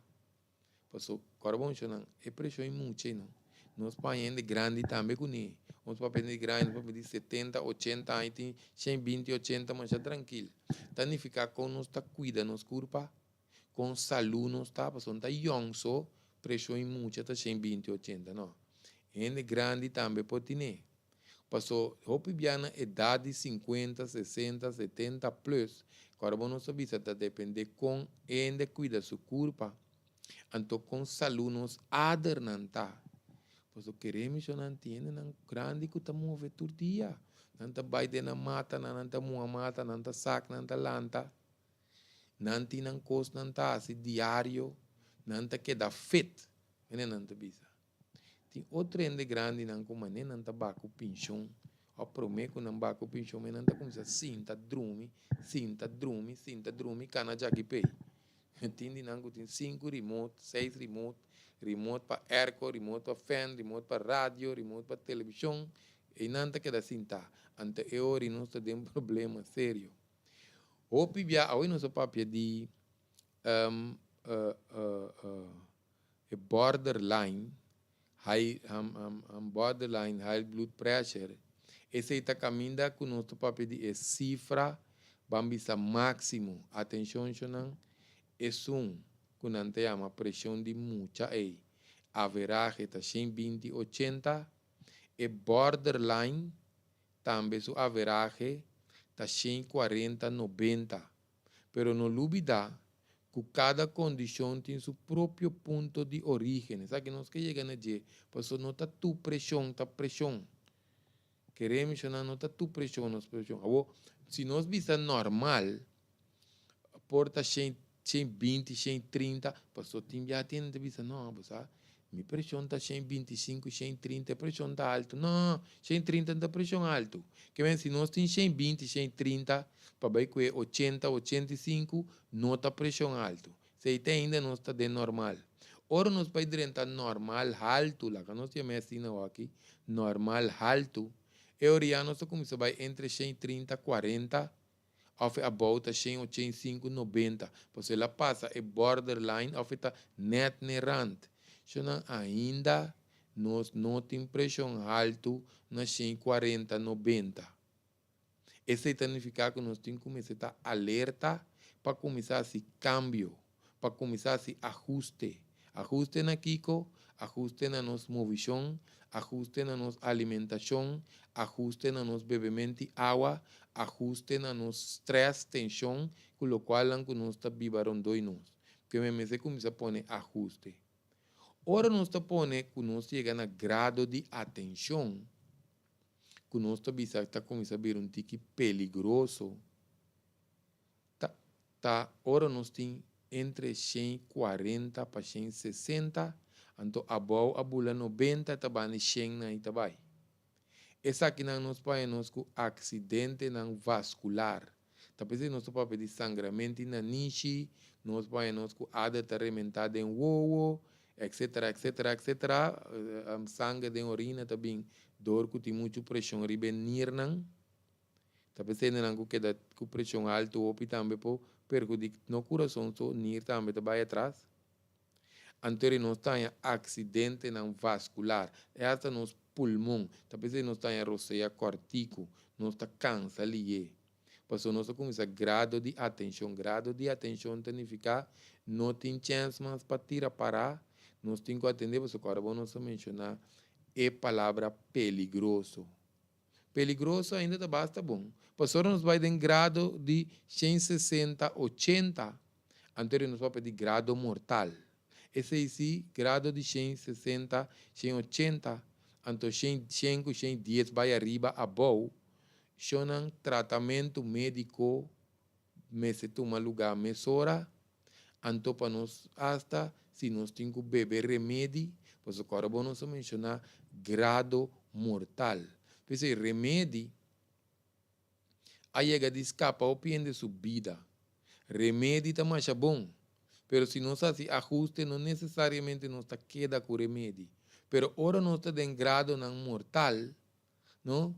Paso kòrda bon shonnan, e preshon i mucha ei no. Nos paña hende grandi tambe kuné. Nos papia hende grandi, nos papia di 70, 80 aña tin 120, 80 masha trankil. Ta nifiká kon nos ta kuida nos kurpa, kon salú nos ta, pasobra no ta yòn so preshon i mucha ta 120, 80, no. Hende grandi tambe por tine. Paso hopi bia na edad di 50, 60, 70 plus, ku ora bo no sa bisa ta depende kon hende kuida su kurpa, anto kon salu nos adernan ta. Paso kere misionnan tin hendenan grandi ku ta move tur dia. Nan ta bai den nan matanan, nan ta muha mata, nan ta sak, nan ta lanta. Nan tin nan kosnan ta hasi diario, nan ta keda fit, mene nan ta bisa. Tin otro hende grandinan ku manera nan ta baha ku pinshon òf promé ku nan baha ku pinshon men nan ta kuminsá sinta drumi, sinta drumi, sinta drumi kana djaki pei. Tin di nan ku tin sinku remote, seis remote, remote pa airco, remote pa fan, remote pa radio, remote pa televishon, einan ta keda sintá. Anto e ora ei nos ta den problema serio. Hopi bia awe nos a papia di E borderline high borderline high blood pressure. Esei ta kaminda ku nos ta papia di e sifra ban bisa máksimo. Atenshon shonnan, esun ku nan ta yama preshon di mucha ei, averahe ta 120 80, e borderline tambe su averahe ta 140 90. Pero no lubidá ku kada kondishon tin su propio punto di orígen. Esaki nos ke yega na dje, pasobra no ta tur preshon ta preshon. Kere menshoná no ta tur preshon nos preshon. Awor, si nos bisa normal, por ta 120, 130, pasobra tin bia tin hende ta bisa, no, bo sa, mi preshon ta 125, 130, e preshon ta altu. No, 130 no ta preshon altu. Ke men si nos tin 120, 130, pa bai ku e 80, 85, no ta preshon altu. Esei te ainda nos ta den normal. Ora nos bai drenta normal haltu, laga nos yama e asina awaki, normal haltu, e ora ya nos ta kuminsá bai entre 130, 40, òf e abou ta 185, 90, pasobra el a pasa e borderline òf e ta nèt n'e rand. Shonnan ainda nos no tin preshon haltu na 140, 90. Esei ta nifiká ku nos tin ku mester ta alerta pa kuminsá hasi kambio, pa kuminsá hasi ahuste. Ahuste na kiko? Ahuste na nos movishon, ahuste na nos alimentashon, ahuste na nos bebement'i awa, ahuste na nos strès, tenshon, ku lokualnan ku nos ta biba rondó i nos. Ke men mester kuminsá pone ahuste. Ora nos ta pone ku nos yega na grado di atenshon, ku nos ta bisa ta kuminsá bira un tiki peligroso, ta ta ora nos tin entre 140 pa 160, anto abou a bula 90 ta bani 100 nan i ta bai. Esakinan nos paña nos ku aksidentenan vaskular. Ta p'esei nos ta papia di sangramento di nanishi, nos paña nos ku ader ta rementá den wowo, etcetera, etcetera, etcetera. Sanger den orina ta bin dor ku tin muchu preshon riba e nirnan. Ta p'esei nan ku keda ku preshon altu hopi tambe por perhudik no kurason so, nir tambe ta bai atras. Anto ri nos ta haña aksidentenan vaskular, e hasta nos pulmon. Ta p'esei nos ta haña rosea kòrtiku, nos ta kansa lié. Pasobra nos a kuminsá grado di atenshon. Grado di atenshon ta nifiká no tin chèns mas pa tira pará, nos tin ku atendé pasobra kòrda bo nos a menshoná e palabra peligroso. Peligroso ainda ta basta bon. Pasobra nos bai den grado di 160, 80, anto nos papia di grado mortal. Esei si, grado di 160, 180, anto 100 ku 110 bai ariba abou, shonnan tratamentu médiko mester tuma lugá mesora, anto pa nos asta si nos tin ku bebe remedi, pasobra kòrda bo nos a menshoná grado mortal. P'esei remedi a yega di skapa hopi hende su bida. Remedi ta masha bon, pero si nos hasi ahuste no nesesariamente nos ta keda ku remedi. Pero ora nos ta den gradonan mortal, No?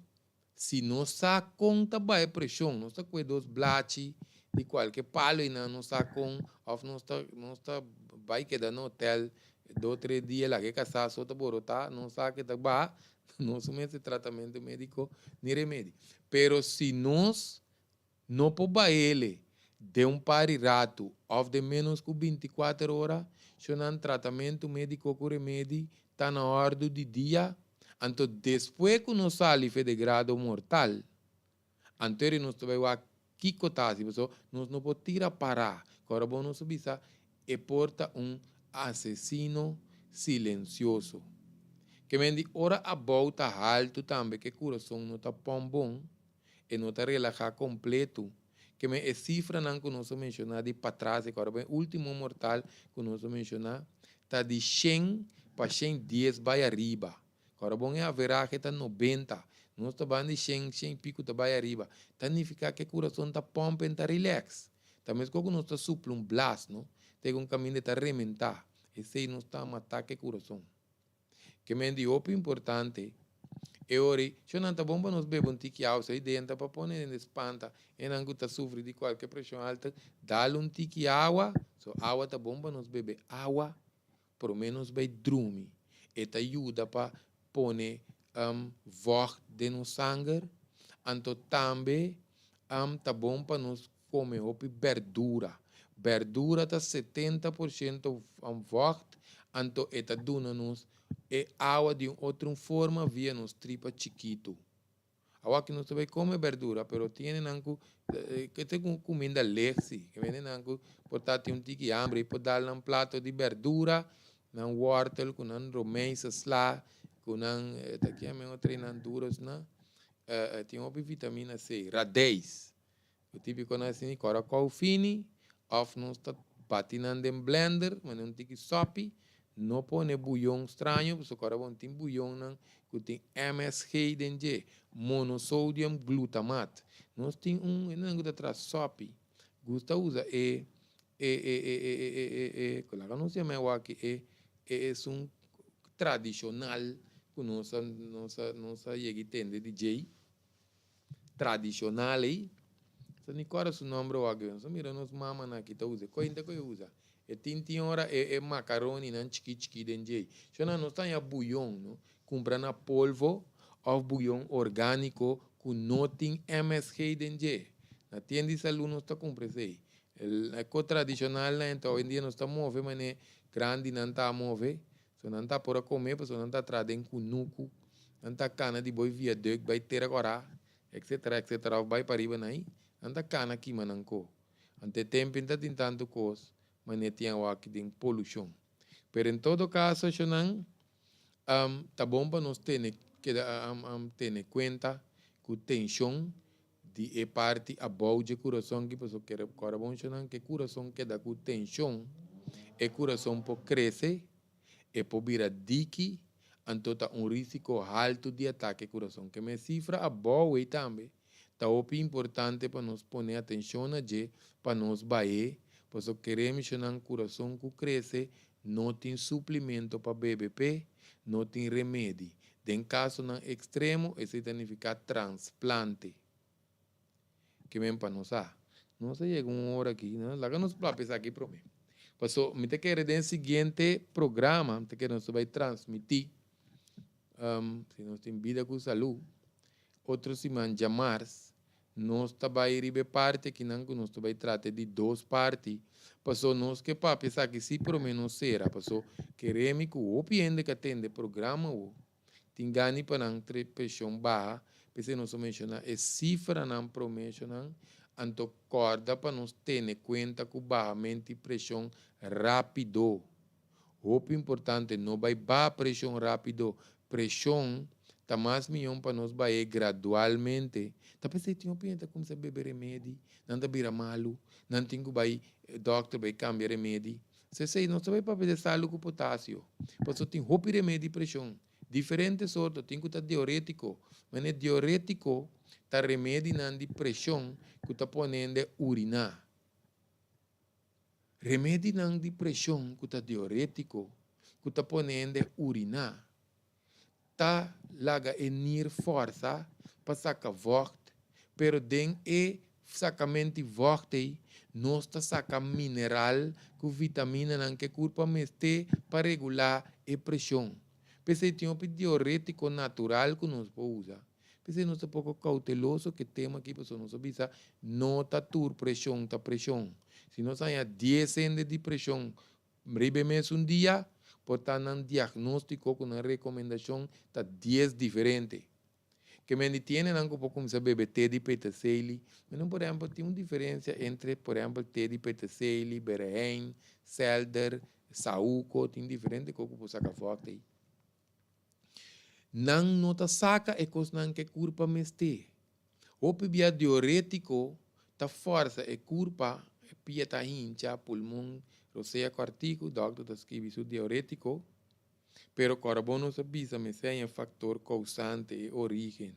Si nos sa kon ta bai preshon, nos ta kue dos blachi di kualke palo i nan nos sa kon, òf nos ta nos ta bai keda na hotel dos tres dia laga e kasá so ta borotá, nos sa ke ta baha, nos no mester tratamentu médiko ni remedi. Pero si nos no por baele den un par di ratu òf den ménos ku 24 ora, shonan tratamentu médiko ku remedi ta na òrdu di dia, anto despues ku nos sali fe de grado mortal, anto eri nos ta bai wak kiko ta hasi, pasobra nos no por tira pará. Kòrda bon nos a bisa, e por ta un asesino silensioso. Ke men di ora abou ta haltu tambe ke kurason no ta pòmp bon, e no ta relahá kompletu. Ke men e sifranan ku nos a menshoná di patras, e kòrda bon e último mortal ku nos a menshoná, ta di 100 pa 110 bai ariba. Kòrda bon e averahe ta 90. Nos ta ban di 100, 100 i piku ta bai ariba. Ta nifiká ku e kurason ta pòmp en ta rilèks. Ta meskos ku nos ta supla un blas, no? Te ku un kaminda e ta rementá. Esei nos ta matá ku e kurason. Ke men di hopi importante e ora ei, shon ta bon pa nos bebe un tiki awa, esei denta pa pone hende spanta, hendenan ku ta sufri di kualke preshon alta, dal un tiki awa, so awa ta bon pa nos bebe awa prome nos bai drumi, e ta yuda pa pone. Vocht den nos sanger. Anto tambe ta bon pa nos kome hopi berdura. Berdura ta 70% vocht, anto e ta duna nos e awa di un otro forma via nos tripa chikitu. Awa ku nos ta bai kome berdura, pero tin nan ku ku ta kuminda lexi, ku nan ku por ta tin un tiki hamber i por dal nan plato di berdura, nan wortel ku nan Romeinse sla, ku nan ta ki men otro nan duros na tin hopi vitamina C, radijs. O típiko nan asina kòrò kou fini òf nos ta bati nan den blender, mane un tiki sòpi, no pone buyon straño, pasobra kòrò bon tin buyonnan ku tin MSG den dje, monosodium glutamaat. Nos tin un hende ku ta traha sòpi, gusta usa e e e e e e e e e laga nos yama awor aki e e esun tradishonal ku nos a nos a nos a yega tende di djei tradishonal ei. So ni kòrda su nòmber awor aki. Nos a mira nos mamanan aki ta usa. Koi hende ku e usa? E tin tin ora e e makaroninan chikí chikí den djei. So nan nos ta haña buyon, no? Kumpra na polvo òf buyon orgániko ku no tin MSG den dje. Na tienda di salú nos ta kumpra esei. E ko tradishonal nan enta hoy en dia nos ta move manera grandinan ta move. So nan ta por a kome pasobra nan ta traha den kunuku, nan ta kana di boi viaduct bai Tera Kòrá, etcetera, etcetera, òf bai pariba na ei, nan ta kana kima nan ko. Ante e tempu ta tin tantu kos manera tin awaki den polushon. Pero en todo kaso shonnan, ta bon pa nos tene keda tene kuenta ku tenshon di e parti abou dje kurason ki pasobra kere kòrda bon shonnan ku e kurason keda ku tenshon, e kurason por krese, e por bira diki, anto ta un risiko haltu di atake kurason. Ke men sifra abou ei tambe ta hopi importante pa nos pone atenshon na dje pa nos bah'é, pasobra kere mishonnan kurason ku krese no tin suplimento pa bebe p'e, no tin remedi. Den kasonan ekstremo esei ta nifiká transplante. Ke men pa nos sa. Nos a yega un ora aki, no? Laga nos papia esaki promé. Paso mi ta kere den siguiente programa, mi ta kere nos ta bai transmití, si nos tin bida ku salú, otro siman djamars, nos ta bai riba e parti akinan ku nos ta bai trata di dos parti, paso nos ke papia esaki si promé nos sera, paso kere mi ku hopi hende ku a tende programa awo, tin gani pa nan preshon baha, p'esei nos a menshoná e sifranan promeshonan, anto kòrda pa nos tene kuenta ku bahamento di preshon rápido. Hopi importante, no bai baha preshon rápido, preshon ta mas mihó pa nos bah'é gradualmente. Ta p'esei tin hopi hende ta kuminsá bebe remedi, nan ta bira malu, nan tin ku bai dòkter bai kambia remedi. Sesei nos ta bai papia di salu ku potasio, pasobra tin hopi remedi di preshon, diferente sorto, tin ku ta diorétiko, manera diorétiko ta remedinan di preshon ku ta pone hende uriná. Remedinan di preshon ku ta diorétiko ku ta pone hende uriná ta laga e nir fòrsa pa saka vògt, pero den e sakament'i vògt ei nos ta saka mineral ku vitaminanan ku e kurpa mester pa regulá e preshon. P'esei tin hopi diorétiko natural ku nos por usa. P'esei nos ta poko kouteloso ku e tema aki pasobra nos a bisa no ta tur preshon ta preshon. Si nos haña dies hende di preshon riba e mesun dia, por ta nan diagnóstiko ku nan rekomendashon ta dies diferente. Ke men di tiene nan ku por kuminsá bebe te di peterselie, men por ehèmpel tin un diferensia entre por ehèmpel te di peterselie, berehein, selder, saúko, tin diferente kos ku por saka vògt ei. Nan no ta saka e kosnan ku e kurpa mester. Hopi bia diorétiko ta fòrsa e kurpa, e pia ta hincha, pulmon rosea kòrtiku, dòkter ta skibi su diorétiko. Pero kòrda bo nos a bisa mester haña faktor kousante, e orígen.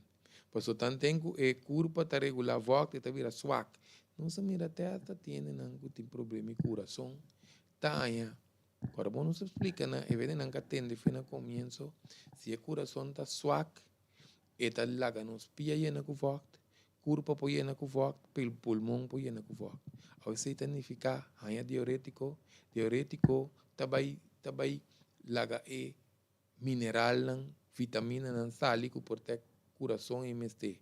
Pasobra tanten ku e kurpa ta regulá vògt e ta bira swak. Nos a mira te asta tiendenan ku tin problema di kurason ta haña. Ora bo nos a splika nan, e bende nan ka tende fe na komienso, si e kurason ta swak, e ta laga nos pia yena ku vògt, kurpa por yena ku vògt, pulmon por yena ku vògt. Awe esei ta nifiká haña diorétiko, diorétiko ta bai ta bai laga e mineralnan. Vitaminanan sali ku por tèk kurason i mester.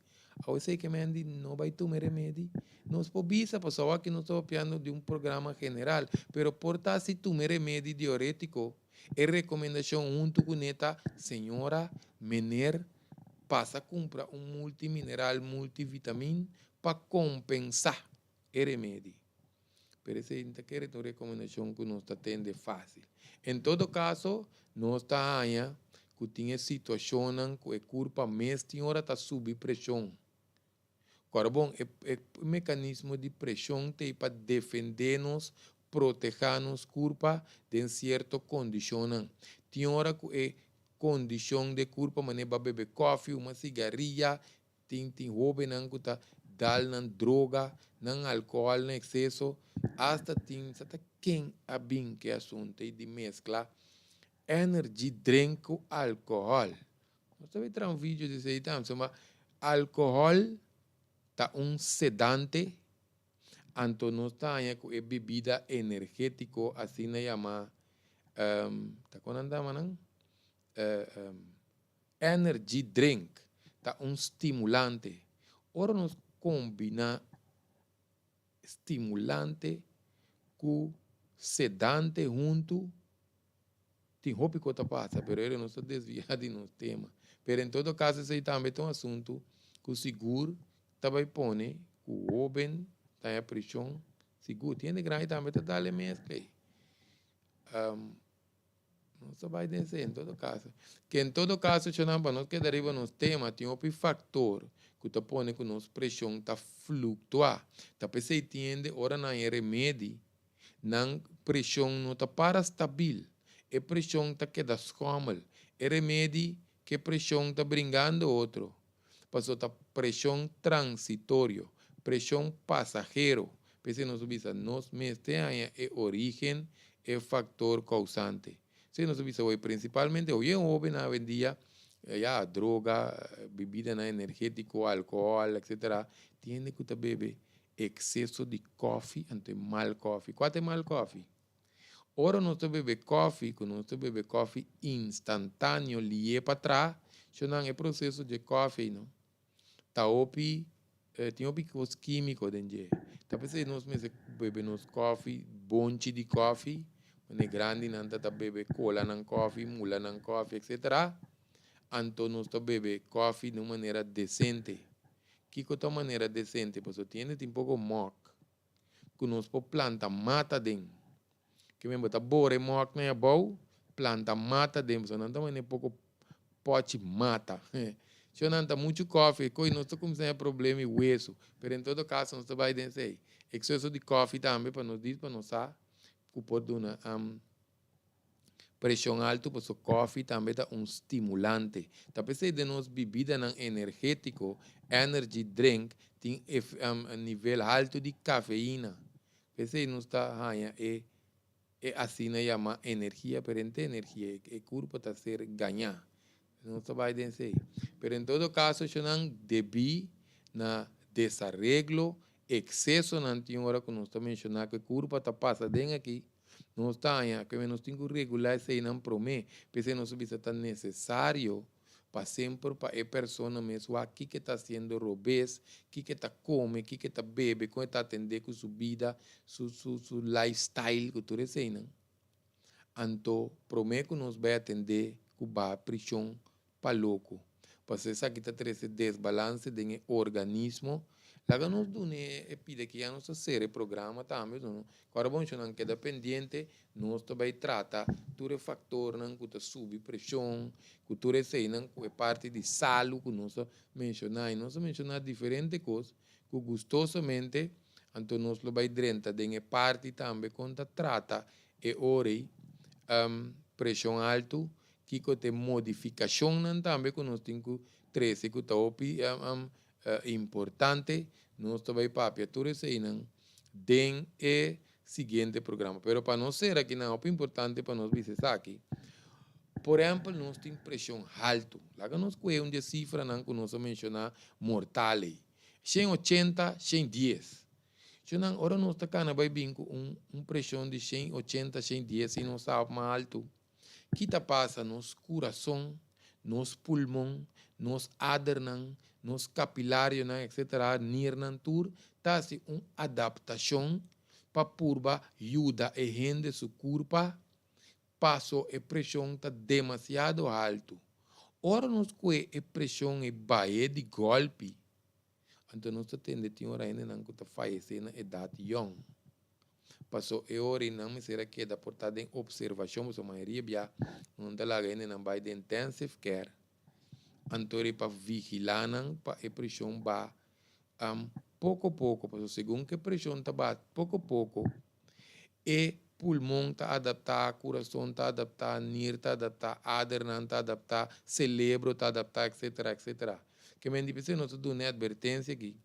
Awe esei ke men di no bai tuma e remedi. Nos por bisa pasobra awor aki nos ta papiando di un programa general, pero por ta si tuma e remedi diorétiko, e rekomendashon huntu kuné ta, señora, mener, pasa kumpra un multimineral, multivitamin pa kompensá e remedi. Pero esei no ta kere ta un rekomendashon ku nos ta tende fásil. En todo kaso, nos ta haña ku tin e situashonnan ku e kurpa mes tin ora ta subi preshon. Kòrda bon, e e mekanismo di preshon ta ei pa defendé nos, protehá nos kurpa den sierto kondishonnan. Tin ora ku e kondishon di e kurpa manera bo a bebe kòfi, huma sigaria, Tin tin hóbennan ku ta dal nan droga, nan alkohòl na ekseso, asta tin sa ta ken a bin ku e asuntu ei di meskla energy drink ku alkohòl. Nos ta bai traha un video di esei tambe, pasobra alkohòl ta un sedante, anto nos ta haña ku e bebida energétiko asina yamá, ta kon nan ta yama nan? Energy drink ta un stimulante. Ora nos kombiná stimulante ku sedante huntu, tin hopi ku ta pasa, pero ere nos ta desviá di nos tema. Pero en todo kaso esei tambe ta un asuntu ku sigur ta bai pone ku hóben ta haña preshon sigur. Tin hende grandi tambe ta dal e meskla ei. Nos ta bai den esei en todo kaso. Ke en todo kaso shonnan pa nos keda riba nos tema tin hopi faktor ku ta pone ku nos preshon ta fluktua. Ta p'esei tin hende ora nan haña remedi nan preshon no ta para stabil. E preshon ta keda skòmel. E remedi ke preshon ta bringando otro. Pasobra ta preshon transitorio, preshon pasahero. P'esei nos ta bisa nos mester haña e orígen, e faktor kousante. P'esei nos ta bisa hoy, prinsipalmente hoy en hóbennan awendia, ya, droga, bibidanan energétiko, alkohòl, etsetera, tin hende ku ta bebe ekseso di kòfi, anto e mal kòfi. Kua ta e mal kòfi? Ora nos ta bebe kòfi, ku nos ta bebe kòfi instantáneo lié pa tra, shonnan e proseso dje kòfi ei no ta hopi, tin hopi kos kímiko den dje. Ta p'esei nos mester bebe nos kòfi, bonchi di kòfi, manera grandinan ta ta bebe kola nan kòfi, mula nan kòfi, etsetera. Anto nos ta bebe kòfi di un manera desente. Kiko ta un manera desente? Pasobra tin hende tin poko mòk. ku nos por planta mata den. Ke men bo ta bora e mòknan abou, planta mata den, pasobra nan ta wende poko pòchi mata. Sho nan ta muchu kòfi, ko'i nos ta kuminsá haña problema di wesu. Pero en todo kaso nos ta bai den esei. Ekseso di kòfi tambe pa nos dis pa nos sa ku por duna Preshon altu paso kòfi tambe ta un stimulante. Ta p'esei den nos bibidanan energétiko, energy drink, tin e nivel haltu di kafeina. P'esei nos ta haña e e asina yamá energia, pero e no ta energia, e kurpo ta ser gañá. Nos ta bai den esei. Pero en todo kaso, eshonan debí na desareglo, eksesonan tin ora ku nos ta menshoná ku e kurpa ta pasa den aki, nos ta haña ku nos tin ku regulá eseinan promé. P'esei nos ta bisa ta nesesario pa semper pa e persona mes wak kiko e ta hasiendo robes, kiko e ta kome, kiko e ta bebe, kon e ta atendé ku su bida, su su su lifestyle, ku tur eseinan. Anto promé ku nos bai atendé ku baha prishon pa loko, pasobra esaki ta trese desbalanse den e organismo. Laga nos duna e pida ki ya nos ta sera e programa tambe, ku ora bo nan keda pendiente, nos ta bai trata tur e faktornan ku ta subi preshon, ku tur eseinan ku e parti di salu ku nos a menshoná. I nos a menshoná diferente kos ku gustosamente Anto nos lo bai drenta den e parti tambe kon ta trata e ora ei, preshon altu, kiko ta e modifikashonnan tambe ku nos tin ku trese ku ta hopi importante. Nos ta bai papia tur eseinan den e siguiente programa. Pero pa nos sera kinan hopi importante pa nos bisa esaki. Por ehempel nos tin preshon haltu. Laga nos kohe un di e sifranan ku nos a menshoná mortal ei. 180, 110. Shonnan, ora nos ta kana bai bin ku un un preshon di 180, 110 i nos ta mas haltu, ki ta pasa? Nos kurason, Nos pulmon, nos adernan, nos kapilarionan etc. Nirnan tur ta hasi un adaptashon pa purba yuda e hende su kurpa paso e preshon ta demasiado haltu. Ora nos kue e preshon ei bahe di gòlpi, anto nos ta tende tin ora hendenan ku ta fayesé na edat yòn. Paso e ora ei nan mester a keda por ta den opservashon pasobra mayoria bia nan ta laga hendenan bai den intensive care anto ora ei pa vigilá nan pa e preshon baha poko poko pasobra segun ku e preshon ta baha poko poko e pulmon ta adaptá, kurason ta adaptá, nir ta adaptá, adernan ta adaptá, selebro ta adaptá etcetera etcetera. Ke men di p'esei nos ta duna e atvertensia aki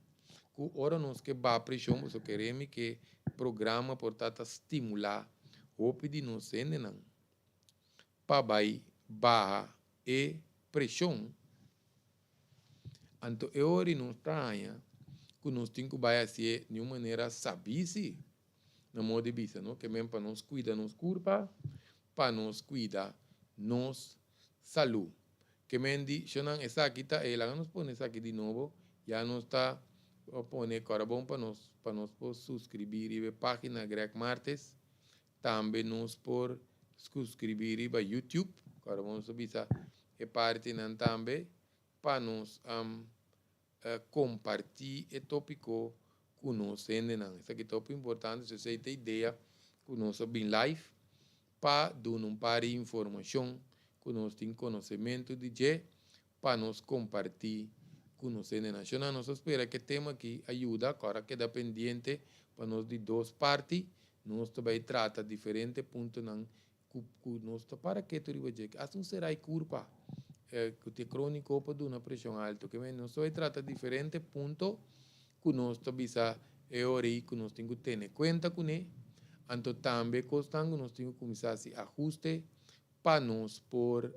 ku ora nos ke baha preshon pasobra kere mi ke programa por ta ta stimulá hopi di nos hendenan pa bai baha e preshon. Anto e ora nos ta haña ku nos tin ku bai hasié di un manera sabí sí, na modo di bisa, no? Ke men pa nos kuida nos kurpa, pa nos kuida nos salú. Ke men di, Shonnan, esaki ta e, laga nos pone esaki di nobo, ya nos ta pone kòrda bon pa nos, pa nos por suskribí riba e página Greg Martes. Tambe nos por suskribí riba YouTube, kòrda bon nos ta bisa e partinan tambe pa nos kompartí e tópiko ku nos hendenan. Esaki ta hopi importante, so esei ta idea ku nos a bin live pa duna un par di informashon ku nos tin konosementu di dje pa nos kompartí ku nos hendenan. Shona, nos ta spera ku e tema aki a yuda, kòrda keda pendiente pa nos di dos parti, nos ta bai trata diferente puntonan ku ku nos ta para ketu riba dje. Asta un serai kurpa ku ta e króniko pa duna preshon altu. Ke men nos ta bai trata diferente punto ku nos ta bisa e ora ei ku nos tin ku tene kuenta kuné, anto tambe kosnan ku nos tin ku kuminsá hasi ahuste pa nos por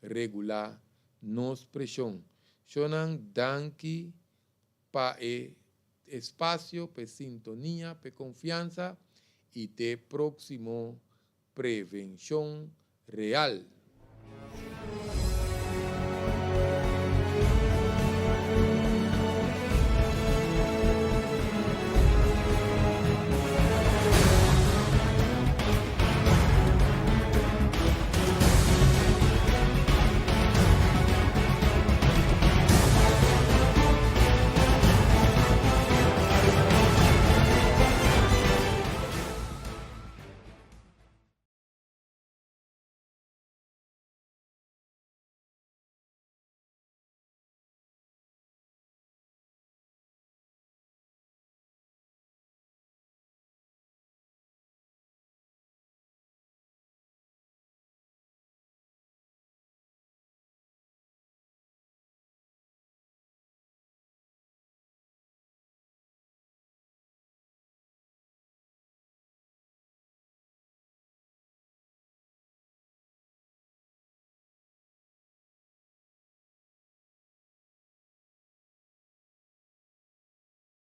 regulá nos preshon. Shonnan danki pa e espasio, pa e sintonia, pa e konfiansa i te próksimo Prevenshon Real.